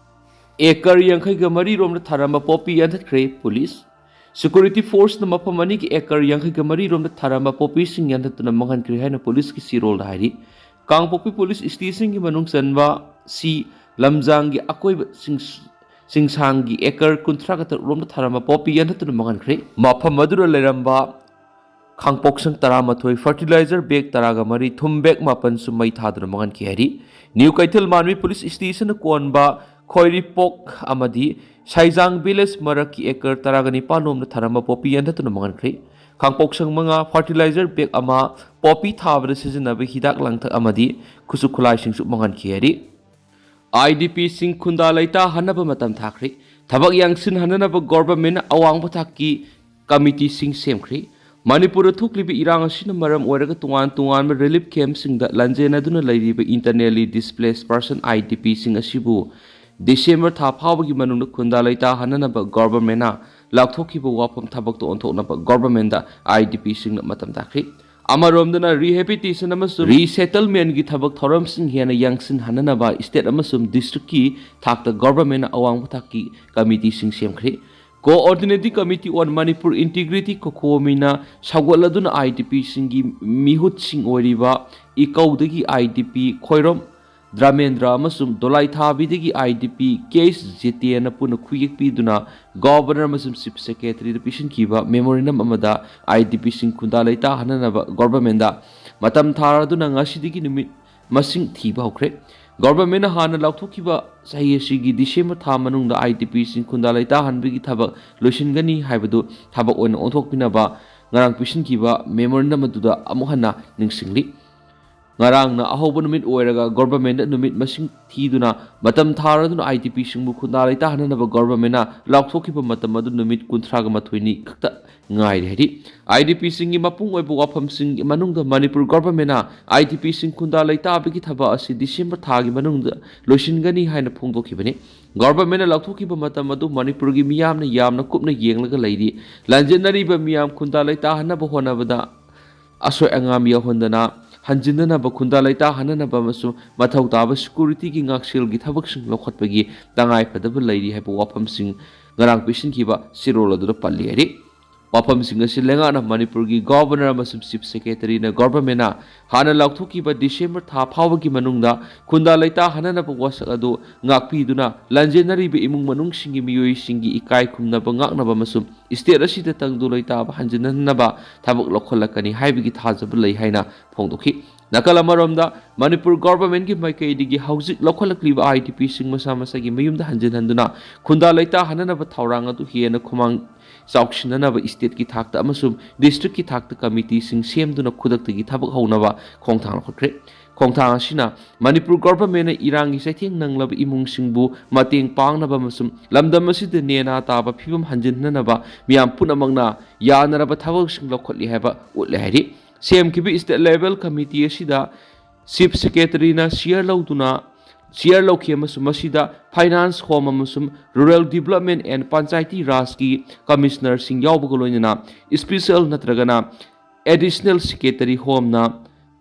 ꯑꯦꯀꯔ ꯌꯥꯡꯈꯩꯒ ꯃꯔꯤ ꯔꯣꯝꯗ ꯊꯥꯔꯝꯕ ꯄꯣꯄꯤ ꯌꯥꯟꯊꯠꯈ꯭ꯔꯦ ꯄꯨꯂꯤꯁ꯫ Security forceꯅ ꯃꯐꯝ ꯑꯅꯤꯒꯤ ꯑꯦꯀꯔ ꯌꯥꯡꯈꯩꯒ ꯃꯔꯤ ꯔꯣꯝꯗ ꯊꯥꯔꯝꯕ ꯄꯣꯄꯤꯁꯤꯡ ꯌꯥꯟꯊꯠꯇꯨꯅ ꯃꯥꯡꯍꯟꯈ꯭ꯔꯦ ꯍꯥꯏꯅ ꯄꯨꯂꯤꯁꯀꯤ ꯆꯦꯔꯣꯜꯗ ꯍꯥꯏꯔꯤ꯫ ꯀꯥꯡꯄꯣꯛꯄꯤ ꯄꯨꯂꯤꯁ stationꯒꯤ ꯃꯅꯨꯡ ꯆꯟꯕ ꯁꯤ ꯂꯝꯖꯥꯡꯒꯤ ꯑꯀꯣꯏꯕ ꯆꯤꯡ-, ꯆꯤꯡꯁꯥꯡꯒꯤ ꯑꯦꯀꯔ ꯀꯨꯟꯊ꯭ꯔꯥꯒ ꯇꯔꯨꯛ ꯔꯣꯝꯗ ꯊꯥꯔꯝꯕ ꯄꯣꯄꯤ ꯌꯥꯟꯊꯠꯇꯨꯅ ꯃꯥꯡꯍꯟꯈ꯭ꯔꯦ꯫ ꯃꯐꯝ ꯑꯗꯨꯗ ꯂꯩꯔꯝꯕ ꯈꯥꯡꯄꯣꯛꯁꯪ ꯇꯔꯥꯃꯥꯊꯣꯏ, fertilizer bag ꯇꯔꯥꯒ ꯃꯔꯤ, ꯊꯨꯝ bag ꯃꯥꯄꯟꯁꯨ ꯃꯩ ꯊꯥꯗꯨꯅ ꯃꯥꯡꯍꯟꯈꯤ ꯍꯥꯏꯔꯤ꯫ ꯅ꯭ꯌꯨ ꯀꯩꯊꯦꯜ ꯃꯥꯟꯕꯤ ꯄꯨꯂꯤꯁ stationꯅ ꯀꯣꯟꯕ ꯈꯣꯏꯔꯤꯄꯣꯛ ꯑꯃꯗꯤ ꯁꯥꯏꯖꯥꯡ village ꯃꯔꯛꯀꯤ ꯑꯦꯀꯔ ꯇꯔꯥꯒ ꯅꯤꯄꯥꯟ ꯂꯣꯝꯗ ꯊꯥꯔꯝꯕ ꯄꯣꯄꯤ ꯌꯥꯟꯊꯠꯇꯨꯅ ꯃꯥꯡꯍꯟꯈ꯭ꯔꯦ꯫ ꯈꯥꯡꯄꯣꯛꯁꯪ ꯃꯉꯥ, fertilizer bag ꯑꯃ, ꯄꯣꯄꯤ ꯊꯥꯕꯗ ꯁꯤꯖꯤꯟꯅꯕ ꯍꯤꯗꯥꯛ ꯂꯥꯡꯊꯛ ꯑꯃꯗꯤ ꯈꯨꯠꯁꯨ ꯈꯨꯠꯂꯥꯏꯁꯤꯡꯁꯨ ꯃꯥꯡꯍꯟꯈꯤ ꯍꯥꯏꯔꯤ꯫ IDPꯁꯤꯡ ꯈꯨꯟꯗꯥ ꯂꯩꯇꯥꯍꯟꯅꯕ ꯃꯇꯝ ꯊꯥꯈ꯭ꯔꯦ꯫ ꯊꯕꯛ ꯌꯥꯡꯁꯤꯟꯍꯟꯅꯅꯕ governmentꯅ ꯑꯋꯥꯡꯕ ꯊꯥꯛꯀꯤ committeeꯁꯤꯡ ꯁꯦꯝꯈ꯭ꯔꯦ꯫ ꯃꯅꯤꯄꯨꯔꯗ ꯊꯣꯛꯂꯤꯕ ꯏꯔꯥꯡ ꯑꯁꯤꯅ ꯃꯔꯝ ꯑꯣꯏꯔꯒ ꯇꯣꯉꯥꯟ ꯇꯣꯉꯥꯟꯕ relief campꯁꯤꯡꯗ ꯂꯥꯟꯖꯦꯟꯅꯗꯨꯅ ꯂꯩꯔꯤꯕ internally displaced person, IDPꯁꯤꯡ ꯑꯁꯤꯕꯨ December ꯊꯥ ꯐꯥꯎꯕꯒꯤ ꯃꯅꯨꯡꯗ ꯈꯨꯟꯗꯥ ꯂꯩꯇꯥꯍꯟꯅꯅꯕ governmentꯅ ꯂꯥꯎꯊꯣꯛꯈꯤꯕ ꯋꯥꯐꯝ ꯊꯕꯛꯇ ꯑꯣꯟꯊꯣꯛꯅꯕ governmentꯗ IDPꯁꯤꯡꯅ ꯃꯇꯝ ꯊꯥꯈ꯭ꯔꯦ꯫ ꯑꯃꯔꯣꯝꯗꯅ rehabilitation ꯑꯃꯁꯨꯡ resettlementꯒꯤ ꯊꯕꯛ ꯊꯧꯔꯝꯁꯤꯡ ꯍꯦꯟꯅ ꯌꯥꯡꯁꯤꯟꯍꯟꯅꯅꯕ state ꯑꯃꯁꯨꯡ districtꯀꯤ ꯊꯥꯛꯇ governmentꯅ ꯑꯋꯥꯡꯕ ꯊꯥꯛꯀꯤ committeeꯁꯤꯡ ꯁꯦꯝꯈ꯭ꯔꯦ꯫ Coordinating Committee on Manipur Integrity, COCOMIꯅ ꯁꯧꯒꯠꯂꯗꯨꯅ IDPꯁꯤꯡꯒꯤ ꯃꯤꯍꯨꯠꯁꯤꯡ ꯑꯣꯏꯔꯤꯕ ꯏꯀꯧꯗꯒꯤ IDP ꯈꯣꯏꯔꯣꯝ ꯗ꯭ꯔꯃꯦꯟꯗ꯭ꯔ ꯑꯃꯁꯨꯡ ꯗꯣꯂꯥꯏꯊꯥꯕꯤꯗꯒꯤ IDP ꯀꯦ ꯑꯦꯁ ꯖꯤꯇꯦꯟꯅ ꯄꯨꯟꯅ ꯈꯨꯌꯦꯛ ꯄꯤꯗꯨꯅ Governor ꯑꯃꯁꯨꯡ Chief Secretaryꯗ ꯄꯤꯁꯤꯟꯈꯤꯕ memorandum ꯑꯃꯗ IDPꯁꯤꯡ ꯈꯨꯟꯗꯥ ꯂꯩꯇꯥꯍꯟꯅꯅꯕ governmentꯗ ꯃꯇꯝ ꯊꯥꯔꯗꯨꯅ ꯉꯁꯤꯗꯒꯤ ꯅꯨꯃꯤꯠ ꯃꯁꯤꯡ ꯊꯤꯕ ꯍꯧꯈ꯭ꯔꯦ꯫ Governmentꯅ ꯍꯥꯟꯅ ꯂꯥꯎꯊꯣꯛꯈꯤꯕ ꯆꯍꯤ ꯑꯁꯤꯒꯤ December ꯊꯥ ꯃꯅꯨꯡꯗ IDPꯁꯤꯡ ꯈꯨꯟꯗꯥ ꯂꯩꯇꯥꯍꯟꯕꯒꯤ ꯊꯕꯛ ꯂꯣꯏꯁꯤꯟꯒꯅꯤ ꯍꯥꯏꯕꯗꯨ ꯊꯕꯛ ꯑꯣꯏꯅ ꯑꯣꯟꯊꯣꯛꯄꯤꯅꯕ ꯉꯔꯥꯡ ꯄꯤꯁꯤꯟꯈꯤꯕ memorandum ꯑꯗꯨꯗ ꯑꯃꯨꯛ ꯍꯟꯅ ꯅꯤꯡꯁꯤꯡꯂꯤ꯫ ꯉꯔꯥꯡꯅ ꯑꯍꯧꯕ ꯅꯨꯃꯤꯠ ꯑꯣꯏꯔꯒ ꯒꯣꯚꯔꯟꯃꯦꯟꯠꯅ ꯅꯨꯃꯤꯠ ꯃꯁꯤꯡ ꯊꯤꯗꯨꯅ ꯃꯇꯝ ꯊꯥꯔꯗꯨꯅ IDPꯁꯤꯡꯕꯨ ꯈꯨꯟꯗꯥ ꯂꯩꯇꯥꯍꯟꯅꯅꯕ ꯒꯣꯚꯔꯟꯃꯦꯟꯠꯅ ꯂꯥꯎꯊꯣꯛꯈꯤꯕ ꯃꯇꯝ ꯑꯗꯨ ꯅꯨꯃꯤꯠ ꯀꯨꯟꯊ꯭ꯔꯥꯒ ꯃꯥꯊꯣꯏꯅꯤ ꯈꯛꯇ ꯉꯥꯏꯔꯤ ꯍꯥꯏꯔꯤ꯫ IDPꯁꯤꯡꯒꯤ ꯃꯄꯨꯡ ꯑꯣꯏꯕ ꯋꯥꯐꯝꯁꯤꯡꯒꯤ ꯃꯅꯨꯡꯗ ꯃꯅꯤꯄꯨꯔ ꯒꯣꯚꯔꯟꯃꯦꯟꯠꯅ IDPꯁꯤꯡ ꯈꯨꯟꯗꯥ ꯂꯩꯇꯥꯕꯒꯤ ꯊꯕꯛ ꯑꯁꯤ ꯗꯤꯁꯦꯝꯕꯔ ꯊꯥꯒꯤ ꯃꯅꯨꯡꯗ ꯂꯣꯏꯁꯤꯟꯒꯅꯤ ꯍꯥꯏꯅ ꯐꯣꯡꯗꯣꯛꯈꯤꯕꯅꯤ꯫ ꯒꯣꯚꯔꯟꯃꯦꯟꯠꯅ ꯂꯥꯎꯊꯣꯛꯈꯤꯕ ꯃꯇꯝ ꯑꯗꯨ ꯃꯅꯤꯄꯨꯔꯒꯤ ꯃꯤꯌꯥꯝꯅ ꯌꯥꯝꯅ ꯀꯨꯞꯅ ꯌꯦꯡꯂꯒ ꯂꯩꯔꯤ꯫ ꯂꯥꯟꯖꯦꯟꯅꯔꯤꯕ ꯃꯤꯌꯥꯝ ꯈꯨꯟꯗꯥ ꯂꯩꯇꯥꯍꯟꯅꯕ ꯍꯣꯠꯅꯕꯗ ꯑꯁꯣꯏ ꯑꯉꯥꯝ ꯌꯥꯎꯍꯟꯗꯅ ꯍꯟꯖꯤꯟꯅꯅꯕ, ꯈꯨꯟꯗꯥ ꯂꯩꯇꯥꯍꯟꯅꯅꯕ ꯑꯃꯁꯨꯡ ꯃꯊꯧ ꯇꯥꯕ ꯁꯦꯀ꯭ꯌꯨꯔꯤꯇꯤꯒꯤ ꯉꯥꯛꯁꯦꯜꯒꯤ ꯊꯕꯛꯁꯤꯡ ꯂꯧꯈꯠꯄꯒꯤ ꯇꯉꯥꯏꯐꯗꯕ ꯂꯩꯔꯤ ꯍꯥꯏꯕ ꯋꯥꯐꯝꯁꯤꯡ ꯉꯔꯥꯡ ꯄꯤꯁꯤꯟꯈꯤꯕ ꯆꯦꯔꯣꯜ ꯑꯗꯨꯗ ꯄꯜꯂꯤ ꯍꯥꯏꯔꯤ꯫ ꯋꯥꯐꯝꯁꯤꯡ ꯑꯁꯤ ꯂꯩꯉꯥꯛꯅ ꯃꯅꯤꯄꯨꯔꯒꯤ ꯒꯣꯚꯔꯅꯔ ꯑꯃꯁꯨꯡ ꯆꯤꯐ ꯁꯦꯀ꯭ꯔꯦꯇꯔꯤꯅ ꯒꯣꯚꯔꯟꯃꯦꯟꯠꯅ ꯍꯥꯟꯅ ꯂꯥꯎꯊꯣꯛꯈꯤꯕ ꯗꯤꯁꯦꯝꯕꯔ ꯊꯥ ꯐꯥꯎꯕꯒꯤ ꯃꯅꯨꯡꯗ ꯈꯨꯟꯗꯥ ꯂꯩꯇꯥꯍꯟꯅꯅꯕ ꯋꯥꯁꯛ ꯑꯗꯨ ꯉꯥꯛꯄꯤꯗꯨꯅ ꯂꯥꯟꯖꯦꯟꯅꯔꯤꯕ ꯏꯃꯨꯡ ꯃꯅꯨꯡꯁꯤꯡꯒꯤ ꯃꯤꯑꯣꯏꯁꯤꯡꯒꯤ ꯏꯀꯥꯏ ꯈꯨꯝꯅꯕ ꯉꯥꯛꯅꯕ ꯑꯃꯁꯨꯡ ꯁ꯭ꯇꯦꯠ ꯑꯁꯤꯗ ꯇꯪꯗꯨ ꯂꯩꯇꯥꯕ ꯍꯟꯖꯤꯟꯍꯟꯅꯕ ꯊꯕꯛ ꯂꯧꯈꯠꯂꯛꯀꯅꯤ ꯍꯥꯏꯕꯒꯤ ꯊꯥꯖꯕ ꯂꯩ ꯍꯥꯏꯅ ꯐꯣꯡꯗꯣꯛꯈꯤ꯫ ꯅꯥꯀꯜ ꯑꯃꯔꯣꯝꯗ, ꯃꯅꯤꯄꯨꯔ ꯒꯣꯚꯔꯟꯃꯦꯟꯠꯀꯤ ꯃꯥꯏꯀꯩꯗꯒꯤ ꯍꯧꯖꯤꯛ ꯂꯧꯈꯠꯂꯛꯂꯤꯕ IDPꯁꯤꯡ ꯃꯁꯥ ꯃꯁꯥꯒꯤ ꯃꯌꯨꯝꯗ ꯍꯟꯖꯤꯟꯍꯟꯗꯨꯅ ꯈꯨꯟꯗꯥ ꯂꯩꯇꯥꯍꯟꯅꯅꯕ ꯊꯧꯔꯥꯡ ꯑꯗꯨ ꯍꯦꯟꯅ ꯈꯨꯃꯥꯡ ꯆꯥꯎꯁꯤꯟꯅꯅꯕ ꯁ꯭ꯇꯦꯠꯀꯤ ꯊꯥꯛꯇ ꯑꯃꯁꯨꯡ ꯗꯤꯁꯇ꯭ꯔꯤꯛꯀꯤ ꯊꯥꯛꯇ ꯀꯃꯤꯇꯤꯁꯤꯡ ꯁꯦꯝꯗꯨꯅ ꯈꯨꯗꯛꯇꯒꯤ ꯊꯕꯛ ꯍꯧꯅꯕ ꯈꯣꯡꯊꯥꯡ ꯂꯧꯈꯠꯈ꯭ꯔꯦ꯫ ꯈꯣꯡꯊꯥꯡ ꯑꯁꯤꯅ ꯃꯅꯤꯄꯨꯔ ꯒꯣꯚꯔꯟꯃꯦꯟꯠꯅ ꯏꯔꯥꯡꯒꯤ ꯆꯩꯊꯦꯡ ꯅꯪꯂꯕ ꯏꯃꯨꯡꯁꯤꯡꯕꯨ ꯃꯇꯦꯡ ꯄꯥꯡꯅꯕ ꯑꯃꯁꯨꯡ ꯂꯝꯗꯝ ꯑꯁꯤꯗ ꯅꯦꯅꯥ ꯇꯥꯕ ꯐꯤꯕꯝ ꯍꯟꯖꯤꯟꯅꯅꯕ ꯃꯤꯌꯥꯝ ꯄꯨꯝꯅꯃꯛꯅ ꯌꯥꯅꯔꯕ ꯊꯕꯛꯁꯤꯡ ꯂꯧꯈꯠꯂꯤ ꯍꯥꯏꯕ ꯎꯠꯂꯦ ꯍꯥꯏꯔꯤ꯫ ꯁꯦꯝꯈꯤꯕ ꯁ꯭ꯇꯦꯠ ꯂꯦꯚꯦꯜ ꯀꯃꯤꯇꯤ ꯑꯁꯤꯗ ꯆꯤꯐ ꯁꯦꯀ꯭ꯔꯦꯇꯔꯤꯅ ꯆꯤꯌꯔ ꯂꯧꯗꯨꯅ, ꯆꯤꯌꯔ ꯂꯧꯈꯤ ꯑꯃꯁꯨꯡ ꯃꯁꯤꯗ ꯐꯥꯏꯅꯥꯟꯁ, ꯍꯣꯝ ꯑꯃꯁꯨꯡ ꯔꯨꯔꯦꯜ ꯗꯤꯕꯂꯞꯃꯦꯟꯠ ꯑꯦꯟ ꯄꯟꯆꯥꯌꯇꯤ ꯔꯥꯖꯀꯤ ꯀꯃꯤꯁꯅꯔꯁꯤꯡ ꯌꯥꯎꯕꯒ ꯂꯣꯏꯅꯅ ꯁ꯭ꯄꯤꯁꯦꯜ ꯅꯠꯇ꯭ꯔꯒꯅ ꯑꯦꯗꯤꯁꯅꯦꯜ ꯁꯦꯀ꯭ꯔꯦꯇꯔꯤ ꯍꯣꯝꯅ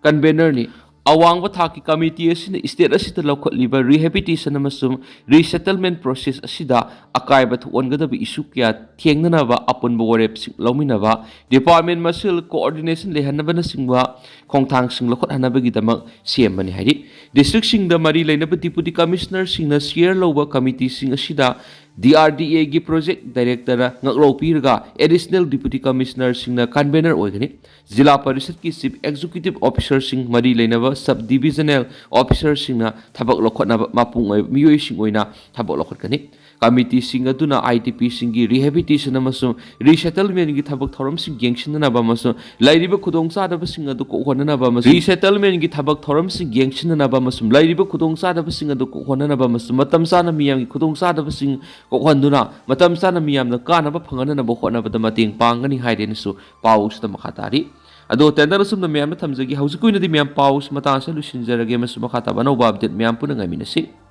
ꯀꯟꯚꯦꯅꯔꯅꯤ꯫ ꯑꯋꯥꯡꯕ ꯊꯥꯛꯀꯤ ꯀꯃꯤꯇꯤ ꯑꯁꯤꯅ ꯁ꯭ꯇꯦꯠ ꯑꯁꯤꯗ ꯂꯧꯈꯠꯂꯤꯕ ꯔꯤꯍꯦꯕꯤꯂꯤꯇꯦꯁꯟ ꯑꯃꯁꯨꯡ ꯔꯤꯁꯦꯇꯜꯃꯦꯟꯠ ꯄ꯭ꯔꯣꯁꯦꯁ ꯑꯁꯤꯗ ꯑꯀꯥꯏꯕ ꯊꯣꯛꯍꯟꯒꯗꯕ ꯏꯁꯨ ꯀꯌꯥ ꯊꯦꯡꯅꯅꯕ ꯑꯄꯨꯟꯕ ꯋꯥꯔꯦꯞꯁꯤꯡ ꯂꯧꯃꯤꯟꯅꯕ, ꯗꯤꯄꯥꯔꯠꯃꯦꯟꯠ ꯃꯁꯦꯜ ꯀꯣꯑꯣꯔꯗꯤꯅꯦꯁꯟ ꯂꯩꯍꯟꯅꯕꯅꯆꯤꯡꯕ ꯈꯣꯡꯊꯥꯡꯁꯤꯡ ꯂꯧꯈꯠꯍꯟꯅꯕꯒꯤꯗꯃꯛ ꯁꯦꯝꯕꯅꯤ ꯍꯥꯏꯔꯤ꯫ ꯗꯤꯁꯇ꯭ꯔꯤꯛꯁꯤꯡꯗ ꯃꯔꯤ ꯂꯩꯅꯕ ꯗꯤꯄꯨꯇꯤ ꯀꯃꯤꯁꯅꯔꯁꯤꯡꯅ ꯆꯤꯌꯔ ꯂꯧꯕ ꯀꯃꯤꯇꯤꯁꯤꯡ ꯑꯁꯤꯗ DRDAꯒꯤ ꯄ꯭ꯔꯣꯖꯦꯛ ꯗꯥꯏꯔꯦꯛꯇꯔꯅ ꯉꯥꯛꯂꯧ ꯄꯤꯔꯒ ꯑꯦꯗꯤꯁꯅꯦꯜ ꯗꯤꯄꯨꯇꯤ ꯀꯃꯤꯁꯅꯔꯁꯤꯡꯅ ꯀꯟꯚꯦꯅꯔ ꯑꯣꯏꯒꯅꯤ꯫ ꯖꯤꯂꯥ ꯄꯔꯤꯁꯗꯀꯤ ꯆꯤꯐ ꯑꯦꯛꯖꯤꯀ꯭ꯌꯨꯇꯤꯚ ꯑꯣꯐꯤꯁꯔꯁꯤꯡ, ꯃꯔꯤ ꯂꯩꯅꯕ ꯁꯕ ꯗꯤꯚꯤꯖꯅꯦꯜ ꯑꯣꯐꯤꯁꯔꯁꯤꯡꯅ ꯊꯕꯛ ꯂꯧꯈꯠꯅꯕ ꯃꯄꯨꯡ ꯑꯣꯏꯕ ꯃꯤꯑꯣꯏꯁꯤꯡ ꯑꯣꯏꯅ ꯊꯕꯛ ꯂꯧꯈꯠꯀꯅꯤ꯫ ꯀꯃꯤꯇꯤꯁꯤꯡ ꯑꯗꯨꯅ IDPꯁꯤꯡꯒꯤ rehabilitation ꯑꯃꯁꯨꯡ resettlementꯒꯤ ꯊꯕꯛ ꯊꯧꯔꯝꯁꯤꯡ ꯌꯦꯡꯁꯤꯟꯅꯅꯕ ꯑꯃꯁꯨꯡ ꯂꯩꯔꯤꯕ ꯈꯨꯗꯣꯡꯆꯥꯗꯕꯁꯤꯡ ꯑꯗꯨ ꯀꯣꯛꯍꯟꯅꯅꯕ ꯑꯃꯁꯨꯡ resettlementꯒꯤ ꯊꯕꯛ ꯊꯧꯔꯝꯁꯤꯡ ꯌꯦꯡꯁꯤꯟꯅꯅꯕ ꯑꯃꯁꯨꯡ ꯂꯩꯔꯤꯕ ꯈꯨꯗꯣꯡꯆꯥꯗꯕꯁꯤꯡ ꯑꯗꯨ ꯀꯣꯛꯍꯟꯅꯅꯕ ꯑꯃꯁꯨꯡ ꯃꯇꯝ ꯆꯥꯅ ꯃꯤꯌꯥꯝꯒꯤ ꯈꯨꯗꯣꯡꯆꯥꯗꯕꯁꯤꯡ ꯀꯣꯛꯍꯟꯗꯨꯅ ꯃꯇꯝ ꯆꯥꯅ ꯃꯤꯌꯥꯝꯅ ꯀꯥꯟꯅꯕ ꯐꯪꯍꯟꯅꯅꯕ ꯍꯣꯠꯅꯕꯗ ꯃꯇꯦꯡ ꯄꯥꯡꯒꯅꯤ ꯍꯥꯏꯗꯦꯅꯁꯨ ꯄꯥꯎ ꯑꯁꯤꯗ ꯃꯈꯥ ꯇꯥꯔꯤ꯫ ꯑꯗꯣ ꯇꯦꯟꯗꯔ ꯑꯁꯨꯝꯅ ꯃꯌꯥꯝꯗ ꯊꯝꯖꯒꯦ꯫ ꯍꯧꯖꯤꯛꯀꯤ ꯑꯣꯏꯅꯗꯤ ꯃꯌꯥꯝ ꯄꯥꯎ ꯑꯁꯤ ꯃꯇꯥꯡ ꯑꯁꯤꯗ ꯂꯣꯏꯁꯤꯟꯖꯔꯒꯦ ꯑꯃꯁꯨꯡ ꯃꯈꯥ ꯇꯥꯕ ꯑꯅꯧꯕ update ꯃꯌꯥꯝ ꯄꯨꯟꯅ ꯉꯥꯏꯃꯤꯟꯅꯁꯤ꯫